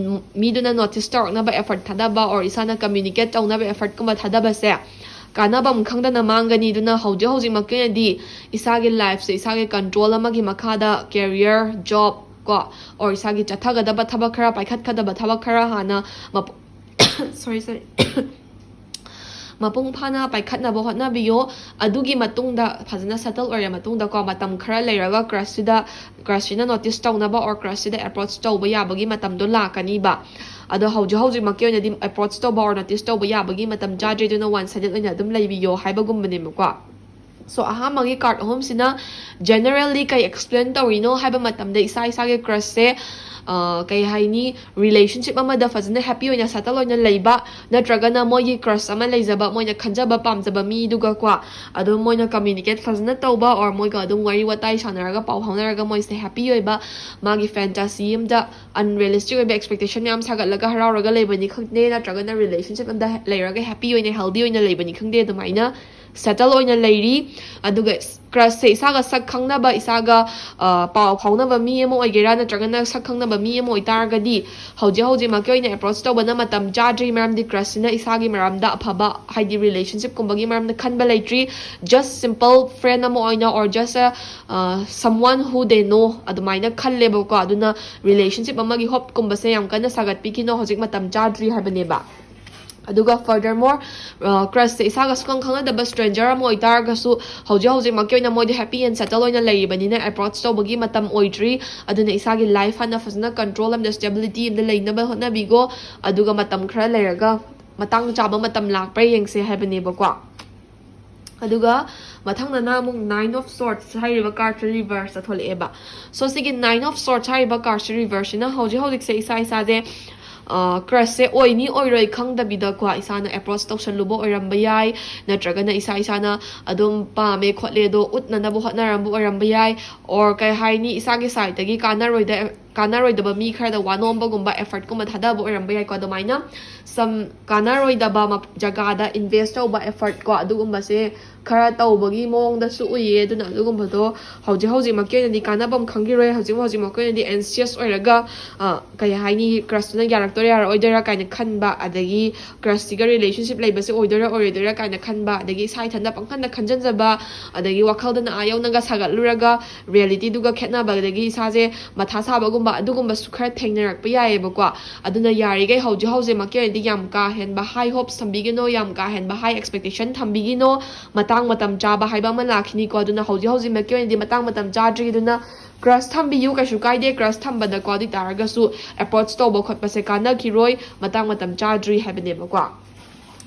ꯃꯤꯗꯨꯅ ꯅꯣꯇꯤꯁ ꯇꯧꯔꯛꯅꯕ ꯑꯦꯐꯔꯠ ꯊꯥꯗꯕ or ꯏꯁꯥꯅ ꯀꯝꯃ꯭ꯌꯨꯅꯤꯀꯦꯠ ꯇꯧꯅꯕ ꯑꯦꯐꯔꯠꯀꯨꯝꯕ ꯊꯥꯗꯕꯁꯦ ꯀꯥꯟꯅꯕ ꯑꯃ ꯈꯪꯗꯅ ꯃꯥꯡꯒꯅꯤ꯫ ꯑꯗꯨꯅ ꯍꯧꯖꯤꯛ ꯍꯧꯖꯤꯛꯃꯛꯀꯤ ꯑꯣꯏꯅꯗꯤ ꯏꯁꯥꯒꯤ ꯂꯥꯏꯐꯁꯦ ꯏꯁꯥꯒꯤ ꯀꯟꯇ꯭ꯔꯣꯜ ꯑꯃꯒꯤ ꯃꯈꯥꯗ, ꯀꯦꯔꯤꯌꯔ, ꯖꯣꯕ ꯀꯣ, or ꯏꯁꯥꯒꯤ ꯆꯠꯊꯒꯗꯕ ꯊꯕꯛ ꯈꯔ, ꯄꯥꯏꯈꯠꯀꯗꯕ ꯊꯕꯛ ꯈꯔ ꯍꯥꯟꯅ ꯃꯄꯨ- sorry, sorry. ꯃꯄꯨꯡ ꯐꯥꯅ ꯄꯥꯏꯈꯠꯅꯕ ꯍꯣꯠꯅꯕꯤꯌꯣ꯫ ꯑꯗꯨꯒꯤ ꯃꯇꯨꯡꯗ, ꯐꯖꯅ ꯁꯦꯇꯜ ꯑꯣꯏꯔ ꯃꯇꯨꯡꯗꯀꯣ, ꯃꯇꯝ ꯈꯔ ꯂꯩꯔꯒ ꯀ꯭ꯔꯁꯁꯤꯗ, ꯀ꯭ꯔꯁꯁꯤꯅ ꯅꯣꯇꯤꯁ ꯇꯧꯅꯕ or ꯀ꯭ꯔꯁꯁꯤꯗ ꯑꯦꯄ꯭ꯔꯣꯆ ꯇꯧꯕ ꯌꯥꯕꯒꯤ ꯃꯇꯝꯗꯣ ꯂꯥꯛꯀꯅꯤꯕ꯫ ꯑꯗꯣ ꯍꯧꯖꯤꯛ ꯍꯧꯖꯤꯛꯃꯛꯀꯤ ꯑꯣꯏꯅꯗꯤ ꯑꯦꯄ꯭ꯔꯣꯆ ꯇꯧꯕ or ꯅꯣꯇꯤꯁ ꯇꯧꯕ ꯌꯥꯕꯒꯤ ꯃꯇꯝ ꯆꯥꯗ꯭ꯔꯤ, ꯑꯗꯨꯅ ꯋꯥꯟ ꯁꯥꯏꯗꯦꯠ ꯑꯣꯏꯅ ꯑꯗꯨꯝ ꯂꯩꯕꯤꯌꯣ ꯍꯥꯏꯕꯒꯨꯝꯕꯅꯦꯕꯀꯣ꯫ ꯁꯣ, ꯑꯍꯥꯟꯕꯒꯤ ꯀꯥꯔꯠ ꯑꯍꯨꯝꯁꯤꯅ ꯖꯦꯅꯔꯦꯜꯂꯤ ꯀꯩ ꯑꯦꯛꯁꯄ꯭ꯂꯦꯟ ꯇꯧꯔꯤꯅꯣ ꯍꯥꯏꯕ ꯃꯇꯝꯗ, ꯏꯁꯥ ꯏꯁꯥꯒꯤ ꯀ꯭ꯔꯁꯁꯦ, ꯑ, ꯀꯩ ꯍꯥꯏꯅꯤ, ꯔꯤꯂꯦꯁꯟꯁꯤꯞ ꯑꯃꯗ ꯐꯖꯅ ꯍꯦꯄꯤ ꯑꯣꯏꯅ ꯁꯦꯇꯜ ꯑꯣꯏꯅ ꯂꯩꯕ, ꯅꯠꯇ꯭ꯔꯒꯅ ꯃꯣꯏꯒꯤ ꯀ꯭ꯔꯁ ꯑꯃ ꯂꯩꯖꯕ, ꯃꯣꯏꯅ ꯈꯟꯖꯕ ꯄꯥꯝꯖꯕ ꯃꯤꯗꯨꯒꯀꯣ ꯑꯗꯨꯝ ꯃꯣꯏꯅ ꯀꯝꯃ꯭ꯌꯨꯅꯤꯀꯦꯠ ꯐꯖꯅ ꯇꯧꯕ, or ꯃꯣꯏꯒ ꯑꯗꯨꯝ ꯋꯥꯔꯤ ꯋꯥꯇꯥꯏ ꯁꯥꯟꯅꯔꯒ, ꯄꯥꯎ ꯐꯥꯎꯅꯔꯒ, ꯃꯣꯏꯁꯦ ꯍꯦꯄꯤ ꯑꯣꯏꯕ, ꯃꯥꯒꯤ ꯐꯦꯟꯇꯥꯁꯤ ꯑꯝꯗ ꯑꯟꯔꯤꯌꯦꯂꯤꯁꯇꯤꯛ ꯑꯣꯏꯕ ꯑꯦꯛꯁꯄꯦꯛꯇꯦꯁꯟ ꯃꯌꯥꯝ ꯁꯥꯒꯠꯂꯒ ꯍꯔꯥꯎꯔꯒ ꯂꯩꯕꯅꯤ ꯈꯪꯗꯦ, ꯅꯠꯇ꯭ꯔꯒꯅ ꯔꯤꯂꯦꯁꯟꯁꯤꯞ ꯑꯝꯗ ꯂꯩꯔꯒ ꯍꯦꯄꯤ ꯑꯣꯏꯅ, ꯍꯦꯜꯗꯤ ꯑꯣꯏꯅ ꯂꯩꯕꯅꯤ ꯈꯪꯗꯦ, ꯑꯗꯨꯃꯥꯏꯅ ꯁꯦꯇꯜ ꯑꯣꯏꯅ ꯂꯩꯔꯤ꯫ ꯑꯗꯨꯒ ꯀ꯭ꯔꯁꯁꯦ ꯏꯁꯥꯒ ꯁꯛ ꯈꯪꯅꯕ, ꯏꯁꯥꯒ, ꯑ, ꯄꯥꯎ ꯐꯥꯎꯅꯕ ꯃꯤ ꯑꯃ ꯑꯣꯏꯒꯦꯔꯥ, ꯅꯠꯇ꯭ꯔꯒꯅ ꯁꯛ ꯈꯪꯅꯕ ꯃꯤ ꯑꯃ ꯑꯣꯏꯇꯥꯔꯒꯗꯤ, ꯍꯧꯖꯤꯛ ꯍꯧꯖꯤꯛꯃꯛꯀꯤ ꯑꯣꯏꯅ ꯑꯦꯄ꯭ꯔꯣꯆ ꯇꯧꯕꯅ ꯃꯇꯝ ꯆꯥꯗ꯭ꯔꯤ, ꯃꯔꯝꯗꯤ ꯀ꯭ꯔꯁꯁꯤꯅ ꯏꯁꯥꯒꯤ ꯃꯔꯝꯗ ꯑꯐꯕ, ꯍꯥꯏꯗꯤ ꯔꯤꯂꯦꯁꯟꯁꯤꯞꯀꯨꯝꯕꯒꯤ ꯃꯔꯝꯗ ꯈꯟꯕ ꯂꯩꯇ꯭ꯔꯤ꯫ Just simple friend ꯑꯃ ꯑꯣꯏꯅ, or just a, uh, someone who they know, ꯑꯗꯨꯃꯥꯏꯅ ꯈꯜꯂꯦꯕꯀꯣ꯫ ꯑꯗꯨꯅ ꯔꯤꯂꯦꯁꯟꯁꯤꯞ ꯑꯃꯒꯤ ꯍꯣꯞꯀꯨꯝꯕꯁꯦ ꯌꯥꯝ ꯀꯟꯅ ꯁꯥꯒꯠꯄꯤꯈꯤꯅꯣ, ꯍꯧꯖꯤꯛ ꯃꯇꯝ ꯆꯥꯗ꯭ꯔꯤ ꯍꯥꯏꯕꯅꯦꯕ꯫ ꯑꯗꯨꯒ furthermore, crushꯁꯦ ꯏꯁꯥꯒ ꯁꯨꯈꯪ ꯈꯪꯅꯗꯕ stranger ꯑꯃ ꯑꯣꯏꯇꯥꯔꯒꯁꯨ, ꯍꯧꯖꯤꯛ ꯍꯧꯖꯤꯛꯃꯛꯀꯤ ꯑꯣꯏꯅ ꯃꯣꯏꯗꯤ happy and settle ꯑꯣꯏꯅ ꯂꯩꯔꯤꯕꯅꯤꯅ approach ꯇꯧꯕꯒꯤ ꯃꯇꯝ ꯑꯣꯏꯗ꯭ꯔꯤ꯫ ꯑꯗꯨꯅ ꯏꯁꯥꯒꯤ life ꯍꯥꯟꯅ ꯐꯖꯅ control ꯑꯃꯗ, stability ꯑꯃꯗ ꯂꯩꯅꯕ ꯍꯣꯠꯅꯕꯤꯒꯣ꯫ ꯑꯗꯨꯒ ꯃꯇꯝ ꯈꯔ ꯂꯩꯔꯒ ꯃꯇꯥꯡ ꯆꯥꯕ ꯃꯇꯝ ꯂꯥꯛꯄ꯭ꯔꯥ ꯌꯦꯡꯁꯦ ꯍꯥꯏꯕꯅꯦꯕꯀꯣ꯫ ꯑꯗꯨꯒ ꯃꯊꯪꯗꯅ ꯑꯃꯨꯛ nine of swords ꯍꯥꯏꯔꯤꯕ cardꯁꯦ reverseꯇ ꯊꯣꯛꯂꯛꯑꯦꯕ꯫ So ꯁꯤꯒꯤ nine of swords ꯍꯥꯏꯔꯤꯕ cardꯁꯦ reverseꯁꯤꯅ ꯍꯧꯖꯤꯛ ꯍꯧꯖꯤꯛꯁꯦ ꯏꯁꯥ ꯏꯁꯥꯁꯦ crushꯁꯦ ꯑꯣꯏꯅꯤ ꯑꯣꯏꯔꯣꯏ ꯈꯪꯗꯕꯤꯗꯀꯣ, ꯏꯁꯥꯅ approach ꯇꯧꯁꯜꯂꯨꯕ ꯑꯣꯏꯔꯝꯕ ꯌꯥꯏ, ꯅꯠꯇ꯭ꯔꯒꯅ ꯏꯁꯥ ꯏꯁꯥꯅ ꯑꯗꯨꯝ ꯄꯥꯝꯃꯦ ꯈꯣꯠꯂꯦ ꯑꯗꯣ ꯎꯠꯅꯅꯕ ꯍꯣꯠꯅꯔꯝꯕ ꯑꯣꯏꯔꯝꯕ ꯌꯥꯏ, or ꯀꯩ ꯍꯥꯏꯅꯤ, ꯏꯁꯥꯒꯤ sideꯇꯒꯤ ꯀꯥꯟꯅꯔꯣꯏꯗ ꯀꯥꯟꯅꯔꯣꯏꯗꯕ ꯃꯤ ꯈꯔꯗ ꯋꯥꯅꯣꯝꯕꯒꯨꯝꯕ effortꯀꯨꯝꯕ ꯊꯥꯗꯕ ꯑꯣꯏꯔꯝꯕ ꯌꯥꯏꯀꯣ꯫ ꯑꯗꯨꯃꯥꯏꯅ some ꯀꯥꯟꯅꯔꯣꯏꯗꯕ ꯖꯒꯥꯗ invest ꯇꯧꯕ effort ꯀꯣ, ꯑꯗꯨꯒꯨꯝꯕꯁꯦ ꯈꯔ ꯇꯧꯕꯒꯤ ꯃꯑꯣꯡꯗꯁꯨ ꯎꯏꯌꯦ꯫ ꯑꯗꯨꯅ ꯑꯗꯨꯒꯨꯝꯕꯗꯣ ꯍꯧꯖꯤꯛ ꯍꯧꯖꯤꯛꯃꯛꯀꯤ ꯑꯣꯏꯅꯗꯤ ꯀꯥꯟꯅꯐꯝ ꯈꯪꯈꯤꯔꯣꯏ꯫ ꯍꯧꯖꯤꯛ ꯍꯧꯖꯤꯛꯃꯛꯀꯤ ꯑꯣꯏꯅꯗꯤ anxious ꯑꯣꯏꯔꯒ, ꯀꯩ ꯍꯥꯏꯅꯤ, crushꯇꯨꯅ ꯌꯥꯔꯛꯇꯣꯏꯔꯥ ꯌꯥꯔꯛꯑꯣꯏꯗꯣꯏꯔꯥ ꯀꯥꯏꯅ ꯈꯟꯕ, ꯑꯗꯒꯤ crushꯁꯤꯒ relationship ꯂꯩꯕꯁꯦ ꯑꯣꯏꯗꯣꯏꯔꯥ ꯑꯣꯏꯔꯣꯏꯗꯣꯏꯔꯥ ꯀꯥꯏꯅ ꯈꯟꯕ, ꯑꯗꯒꯤ ꯏꯁꯥ ꯏꯊꯟꯇ ꯄꯪꯈꯟꯗ ꯈꯟꯖꯟꯖꯕ, ꯑꯗꯒꯤ ꯋꯥꯈꯜꯗꯅ ꯑꯥ ꯌꯧꯅꯒ ꯁꯥꯒꯠꯂꯨꯔꯒ realityꯗꯨꯒ ꯈꯦꯠꯅꯕꯗꯒꯤ ꯏꯁꯥꯁꯦ ꯃꯊꯥ ꯁꯥꯕꯒꯨꯝꯕ ꯑꯗꯨꯒꯨꯝꯕꯁꯨ ꯈꯔ ꯊꯦꯡꯅꯔꯛꯄ ꯌꯥꯏꯌꯦꯕꯀꯣ꯫ ꯑꯗꯨꯅ ꯌꯥꯔꯤꯈꯩ ꯍꯧꯖꯤꯛ ꯍꯧꯖꯤꯛꯃꯛꯀꯤ ꯑꯣꯏꯅꯗꯤ ꯌꯥꯝ ꯀꯥ ꯍꯦꯟꯕ high hopes ꯊꯝꯕꯤꯒꯅꯣ, ꯌꯥꯝ ꯀꯥ ꯍꯦꯟꯕ high expectation ꯊꯝꯕꯤꯒꯅꯣ꯫ ꯃꯇꯥꯡ ꯃꯇꯝ ꯆꯥꯕ ꯍꯥꯏꯕ ꯑꯃ ꯂꯥꯛꯈꯤꯅꯤꯀꯣ꯫ ꯑꯗꯨꯅ ꯍꯧꯖꯤꯛ ꯍꯧꯖꯤꯛꯃꯛꯀꯤ ꯑꯣꯏꯅꯗꯤ ꯃꯇꯥꯡ ꯃꯇꯝ ꯆꯥꯗ꯭ꯔꯤ꯫ ꯑꯗꯨꯅ crush ꯊꯝꯕꯤꯌꯨ, ꯀꯩꯁꯨ ꯀꯥꯏꯗꯦ crush ꯊꯝꯕꯗꯀꯣ꯫ ꯑꯗꯨ ꯑꯣꯏ ꯇꯥꯔꯒꯁꯨ approach ꯇꯧꯕ ꯈꯣꯠꯄꯁꯦ ꯀꯥꯟꯅꯈꯤꯔꯣꯏ, ꯃꯇꯥꯡ ꯃꯇꯝ ꯆꯥꯗ꯭ꯔꯤ ꯍꯥꯏꯕꯅꯦꯕꯀꯣ꯫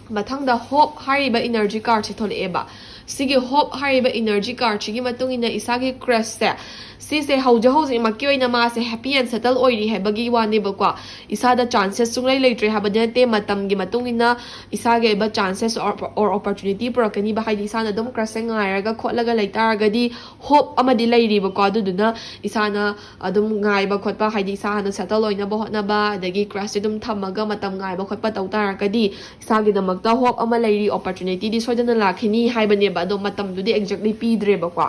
ꯃꯊꯪꯗ hope ꯍꯥꯏꯔꯤꯕ energy cardꯁꯦ ꯊꯣꯛꯂꯛꯑꯦꯕ꯫ ꯁꯤꯒꯤ hope ꯍꯥꯏꯔꯤꯕ energy cardꯁꯤꯒꯤ ꯃꯇꯨꯡ ꯏꯟꯅ ꯏꯁꯥꯒꯤ crushꯁꯦ, ꯁꯤꯁꯦ ꯍꯧꯖꯤꯛ ꯍꯧꯖꯤꯛꯃꯛꯀꯤ ꯑꯣꯏꯅ ꯃꯥꯁꯦ happy and settle ꯑꯣꯏꯔꯤ ꯍꯥꯏꯕꯒꯤ ꯋꯥꯅꯦꯕꯀꯣ꯫ ꯏꯁꯥꯗ chances ꯁꯨꯡꯂꯩ ꯂꯩꯇ꯭ꯔꯦ ꯍꯥꯏꯕꯗꯤ ꯅꯠꯇꯦ, ꯃꯇꯝꯒꯤ ꯃꯇꯨꯡ ꯏꯟꯅ ꯏꯁꯥꯒꯤ ꯑꯣꯏꯕ chances or, or opportunity ꯄꯨꯔꯛꯀꯅꯤꯕ꯫ ꯍꯥꯏꯗꯤ ꯏꯁꯥꯅ ꯑꯗꯨꯝ crushꯁꯦ ꯉꯥꯏꯔꯒ ꯈꯣꯠꯂꯒ ꯂꯩꯇꯥꯔꯒꯗꯤ hope ꯑꯃꯗꯤ ꯂꯩꯔꯤꯕꯀꯣ꯫ ꯑꯗꯨꯗꯨꯅ ꯏꯁꯥꯅ ꯑꯗꯨꯝ ꯉꯥꯏꯕ ꯈꯣꯠꯄ, ꯍꯥꯏꯗꯤ ꯏꯁꯥ ꯍꯥꯟꯅ settle ꯑꯣꯏꯅꯕ ꯍꯣꯠꯅꯕ, ꯑꯗꯒꯤ crushꯁꯦ ꯑꯗꯨꯝ ꯊꯝꯃꯒ ꯃꯇꯝ ꯉꯥꯏꯕ ꯈꯣꯠꯄ ꯇꯧ ꯇꯥꯔꯒꯗꯤ ꯏꯁꯥꯒꯤꯗꯃꯛꯇ hope ꯑꯃ ꯂꯩꯔꯤ, opportunityꯗꯤ ꯁꯣꯏꯗꯅ ꯂꯥꯛꯈꯤꯅꯤ ꯍꯥꯏꯕꯅꯦꯕ꯫ ꯑꯗꯣ ꯃꯇꯝꯗꯨꯗꯤ exactly ꯄꯤꯗ꯭ꯔꯦꯕꯀꯣ꯫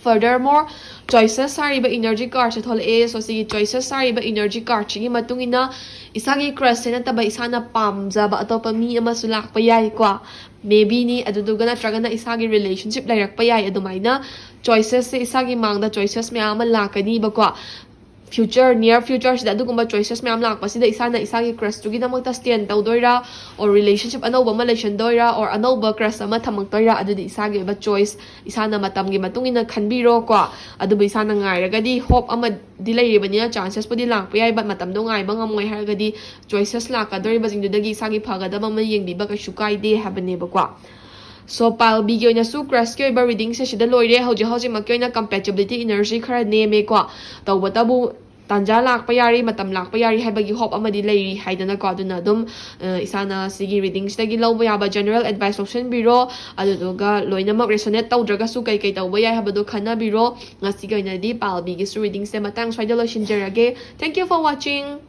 Furthermore, choices ꯍꯥꯏꯔꯤꯕ energy cardꯁꯦ ꯊꯣꯛꯂꯛꯑꯦ꯫ So ꯁꯤꯒꯤ choices ꯍꯥꯏꯔꯤꯕ energy cardꯁꯤꯒꯤ ꯃꯇꯨꯡ ꯏꯟꯅ ꯏꯁꯥꯒꯤ crushꯁꯦ ꯅꯠꯇꯕ ꯏꯁꯥꯅ ꯄꯥꯝꯖꯕ ꯑꯇꯣꯞꯄ ꯃꯤ ꯑꯃꯁꯨ ꯂꯥꯛꯄ ꯌꯥꯏꯀꯣ꯫ Maybeꯅꯤ꯫ ꯑꯗꯨꯗꯨꯒ ꯅꯠꯇ꯭ꯔꯒꯅ ꯏꯁꯥꯒꯤ relationship ꯂꯩꯔꯛꯄ ꯌꯥꯏ꯫ ꯑꯗꯨꯃꯥꯏꯅ choicesꯁꯦ, ꯏꯁꯥꯒꯤ ꯃꯥꯡꯗ choices ꯃꯌꯥꯝ ꯑꯃ ꯂꯥꯛꯀꯅꯤꯕꯀꯣ꯫ future, near future ꯁꯤꯗ ꯑꯗꯨꯒꯨꯝꯕ choices ꯃꯌꯥꯝ ꯂꯥꯛꯄꯁꯤꯗ ꯏꯁꯥꯅ ꯏꯁꯥꯒꯤ crush ꯇꯨꯒꯤꯗꯃꯛꯇ stand ꯇꯧꯗꯣꯏꯔꯥ, or relationship ꯑꯅꯧꯕ ꯑꯃ ꯂꯩꯁꯟꯗꯣꯏꯔꯥ, or ꯑꯅꯧꯕ crush ꯑꯃ ꯊꯝꯃꯛꯇꯣꯏꯔꯥ, ꯑꯗꯨꯗꯤ ꯏꯁꯥꯒꯤ ꯑꯣꯏꯕ choice, ꯏꯁꯥꯅ ꯃꯇꯝꯒꯤ ꯃꯇꯨꯡ ꯏꯟꯅ ꯈꯟꯕꯤꯔꯣ ꯀꯣ꯫ ꯑꯗꯨꯕꯨ ꯏꯁꯥꯅ ꯉꯥꯏꯔꯒꯗꯤ hope ꯑꯃꯗꯤ ꯂꯩꯔꯤꯕꯅꯤꯅ, chances ꯄꯨꯗꯤ ꯂꯥꯛꯄ ꯌꯥꯏ, but ꯃꯇꯝꯗꯣ ꯉꯥꯏꯕ ꯉꯝꯃꯣꯏ ꯍꯥꯏꯔꯒꯗꯤ choices ꯂꯥꯛꯀꯗꯧꯔꯤꯕꯁꯤꯡꯗꯨꯗꯒꯤ ꯏꯁꯥꯒꯤ ꯐꯒꯗꯕ ꯑꯃ ꯌꯦꯡꯕꯤꯕ ꯀꯩꯁꯨ ꯀꯥꯏꯗꯦ ꯍꯥꯏꯕꯅꯦꯕꯀꯣ꯫ So, pile B ꯒꯤ ꯑꯣꯏꯅꯁꯨ crush ꯀꯤ ꯑꯣꯏꯕ reading ꯁꯦ ꯁꯤꯗ ꯂꯣꯏꯔꯦ꯫ ꯍꯧꯖꯤꯛ ꯍꯧꯖꯤꯛꯃꯛꯀꯤ ꯑꯣꯏꯅ compatibility energy ꯈꯔ ꯅꯦꯝꯃꯦꯀꯣ꯫ ꯇꯧꯕꯇꯕꯨ ꯇꯥꯟꯖꯥ ꯂꯥꯛꯄ ꯌꯥꯔꯤ, ꯃꯇꯝ ꯂꯥꯛꯄ ꯌꯥꯔꯤ ꯍꯥꯏꯕꯒꯤ hope ꯑꯃꯗꯤ ꯂꯩꯔꯤ ꯍꯥꯏꯗꯅꯀꯣ꯫ ꯑꯗꯨꯅ ꯑꯗꯨꯝ, ꯑ, ꯏꯁꯥꯅ ꯁꯤꯒꯤ reading ꯁꯤꯗꯒꯤ ꯂꯧꯕ ꯌꯥꯕ general advice ꯂꯧꯁꯤꯟꯕꯤꯔꯣ, ꯑꯗꯨꯗꯨꯒ ꯂꯣꯏꯅꯃꯛ resonate ꯇꯧꯗ꯭ꯔꯒꯁꯨ ꯀꯩ ꯀꯩ ꯇꯧꯕ ꯌꯥꯏ ꯍꯥꯏꯕꯗꯣ ꯈꯟꯅꯕꯤꯔꯣ꯫ ꯉꯁꯤꯒꯤ ꯑꯣꯏꯅꯗꯤ pile B ꯒꯤꯁꯨ reading ꯁꯦ ꯃꯇꯥꯡ ꯁ꯭ꯋꯥꯏꯗ ꯂꯣꯏꯁꯤꯟꯖꯔꯒꯦ꯫ Thank you for watching.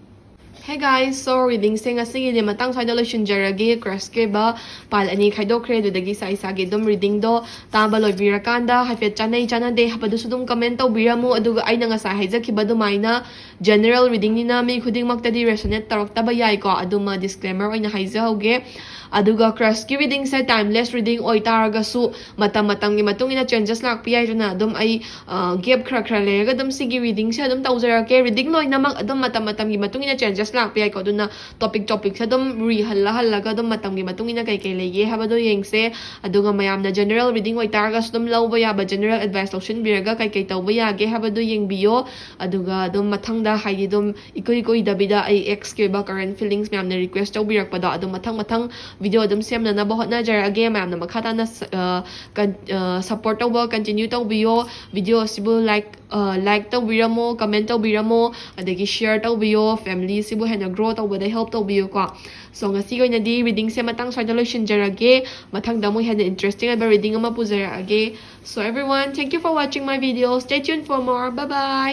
Hey guys, so reading ꯁꯦ ꯉꯁꯤꯒꯤꯗꯤ ꯃꯇꯥꯡ ꯁ꯭ꯋꯥꯏꯗ ꯂꯣꯏꯁꯤꯟꯖꯔꯒꯦ꯫ Crush ꯀꯤ ꯑꯣꯏꯕ pile ꯑꯅꯤ ꯈꯥꯏꯗꯣꯛꯈ꯭ꯔꯦ꯫ ꯑꯗꯨꯗꯒꯤ ꯏꯁꯥ ꯏꯁꯥꯒꯤ ꯑꯗꯨꯝ reading ꯗꯣ ꯇꯥꯕ ꯂꯣꯏꯕꯤꯔꯀꯥꯟꯗ ꯍꯥꯏꯐꯦꯠ ꯆꯥꯅꯩ ꯆꯥꯅꯗꯦ ꯍꯥꯏꯕꯗꯨꯁꯨ ꯑꯗꯨꯝ comment ꯇꯧꯕꯤꯔꯝꯃꯨ꯫ ꯑꯗꯨꯒ ꯑꯩꯅ ꯉꯁꯥꯏ ꯍꯥꯏꯖꯈꯤꯕ ꯑꯗꯨꯃꯥꯏꯅ general reading ꯅꯤꯅ ꯃꯤ ꯈꯨꯗꯤꯡꯃꯛꯇꯗꯤ resonate ꯇꯧꯔꯛꯇꯕ ꯌꯥꯏꯀꯣ꯫ ꯑꯗꯨꯃ disclaimer ꯑꯣꯏꯅ ꯍꯥꯏꯖꯍꯧꯒꯦ꯫ ꯑꯗꯨꯒ crush ꯀꯤ reading ꯁꯦ timeless reading ꯑꯣꯏꯇꯥꯔꯒꯁꯨ ꯃꯇꯝ ꯃꯇꯝꯒꯤ ꯃꯇꯨꯡ ꯏꯟꯅ changes ꯂꯥꯛꯄ ꯌꯥꯏꯗꯅ꯫ ꯑꯗꯨꯝ ꯑꯩ, ꯑ, gap ꯈꯔ ꯈꯔ ꯂꯩꯔꯒ ꯑꯗꯨꯝ ꯁꯤꯒꯤ reading ꯁꯦ ꯑꯗꯨꯝ ꯇꯧꯖꯔꯛꯀꯦ꯫ Reading ꯂꯣꯏꯅꯃꯛ ꯑꯗꯨꯝ ꯃꯇꯝ ꯃꯇꯝꯒꯤ ꯃꯇꯨꯡ ꯏꯟꯅ changes ꯂꯥꯛꯄ ꯌꯥꯏꯀꯣ꯫ ꯑꯗꯨꯅ topic topic ꯁꯦ ꯑꯗꯨꯝ rehꯜꯂ ꯍꯜꯂꯒ ꯑꯗꯨꯝ ꯃꯇꯝꯒꯤ ꯃꯇꯨꯡ ꯏꯟꯅ ꯀꯩ ꯀꯩ ꯂꯩꯒꯦ ꯍꯥꯏꯕꯗꯣ ꯌꯦꯡꯁꯦ꯫ ꯑꯗꯨꯒ ꯃꯌꯥꯝꯅ general reading ꯑꯣꯏꯇꯥꯔꯒꯁꯨ ꯑꯗꯨꯝ ꯂꯧꯕ ꯌꯥꯕ general advice ꯂꯧꯁꯤꯟꯕꯤꯔꯒ ꯀꯩ ꯀꯩ ꯇꯧꯕ ꯌꯥꯒꯦ ꯍꯥꯏꯕꯗꯣ ꯌꯦꯡꯕꯤꯌꯣ꯫ ꯑꯗꯨꯒ ꯑꯗꯨꯝ ꯃꯊꯪꯗ, ꯍꯥꯏꯗꯤ, ꯑꯗꯨꯝ ꯏꯀꯨꯏ ꯀꯨꯏꯗꯕꯤꯗ ꯑꯩ ex ꯀꯤ ꯑꯣꯏꯕ current feelings ꯃꯌꯥꯝꯅ request ꯇꯧꯕꯤꯔꯛꯄꯗꯣ, ꯑꯗꯨꯝ ꯃꯊꯪ ꯃꯊꯪ video ꯑꯗꯨꯝ ꯁꯦꯝꯅꯅꯕ ꯍꯣꯠꯅꯖꯔꯛꯑꯒꯦ꯫ ꯃꯌꯥꯝꯅ ꯃꯈꯥ ꯇꯥꯅ ꯁ-, ꯑ, ꯀꯟ-, ꯑ, support ꯇꯧꯕ continue ꯇꯧꯕꯤꯌꯣ꯫ Video ꯑꯁꯤꯕꯨ like, ꯑ, like ꯇꯧꯕꯤꯔꯝꯃꯣ, comment ꯇꯧꯕꯤꯔꯝꯃꯣ, ꯑꯗꯒꯤ share ꯇꯧꯕꯤꯌꯣ꯫ Family ꯁꯤꯕꯨ ꯍꯦꯟꯅ grow ꯇꯧꯕꯗ help ꯇꯧꯕꯤꯌꯨꯀꯣ꯫ So, ꯉꯁꯤꯒꯤ ꯑꯣꯏꯅꯗꯤ reading ꯁꯦ ꯃꯇꯥꯡ ꯁ꯭ꯋꯥꯏꯗ ꯂꯣꯏꯁꯤꯟꯖꯔꯒꯦ꯫ ꯃꯊꯪꯗ ꯑꯃꯨꯛ ꯍꯦꯟꯅ interesting ꯑꯣꯏꯕ reading ꯑꯃ ꯄꯨꯖꯔꯛꯑꯒꯦ꯫ So everyone, thank you for watching my video. Stay tuned for more. Bye bye.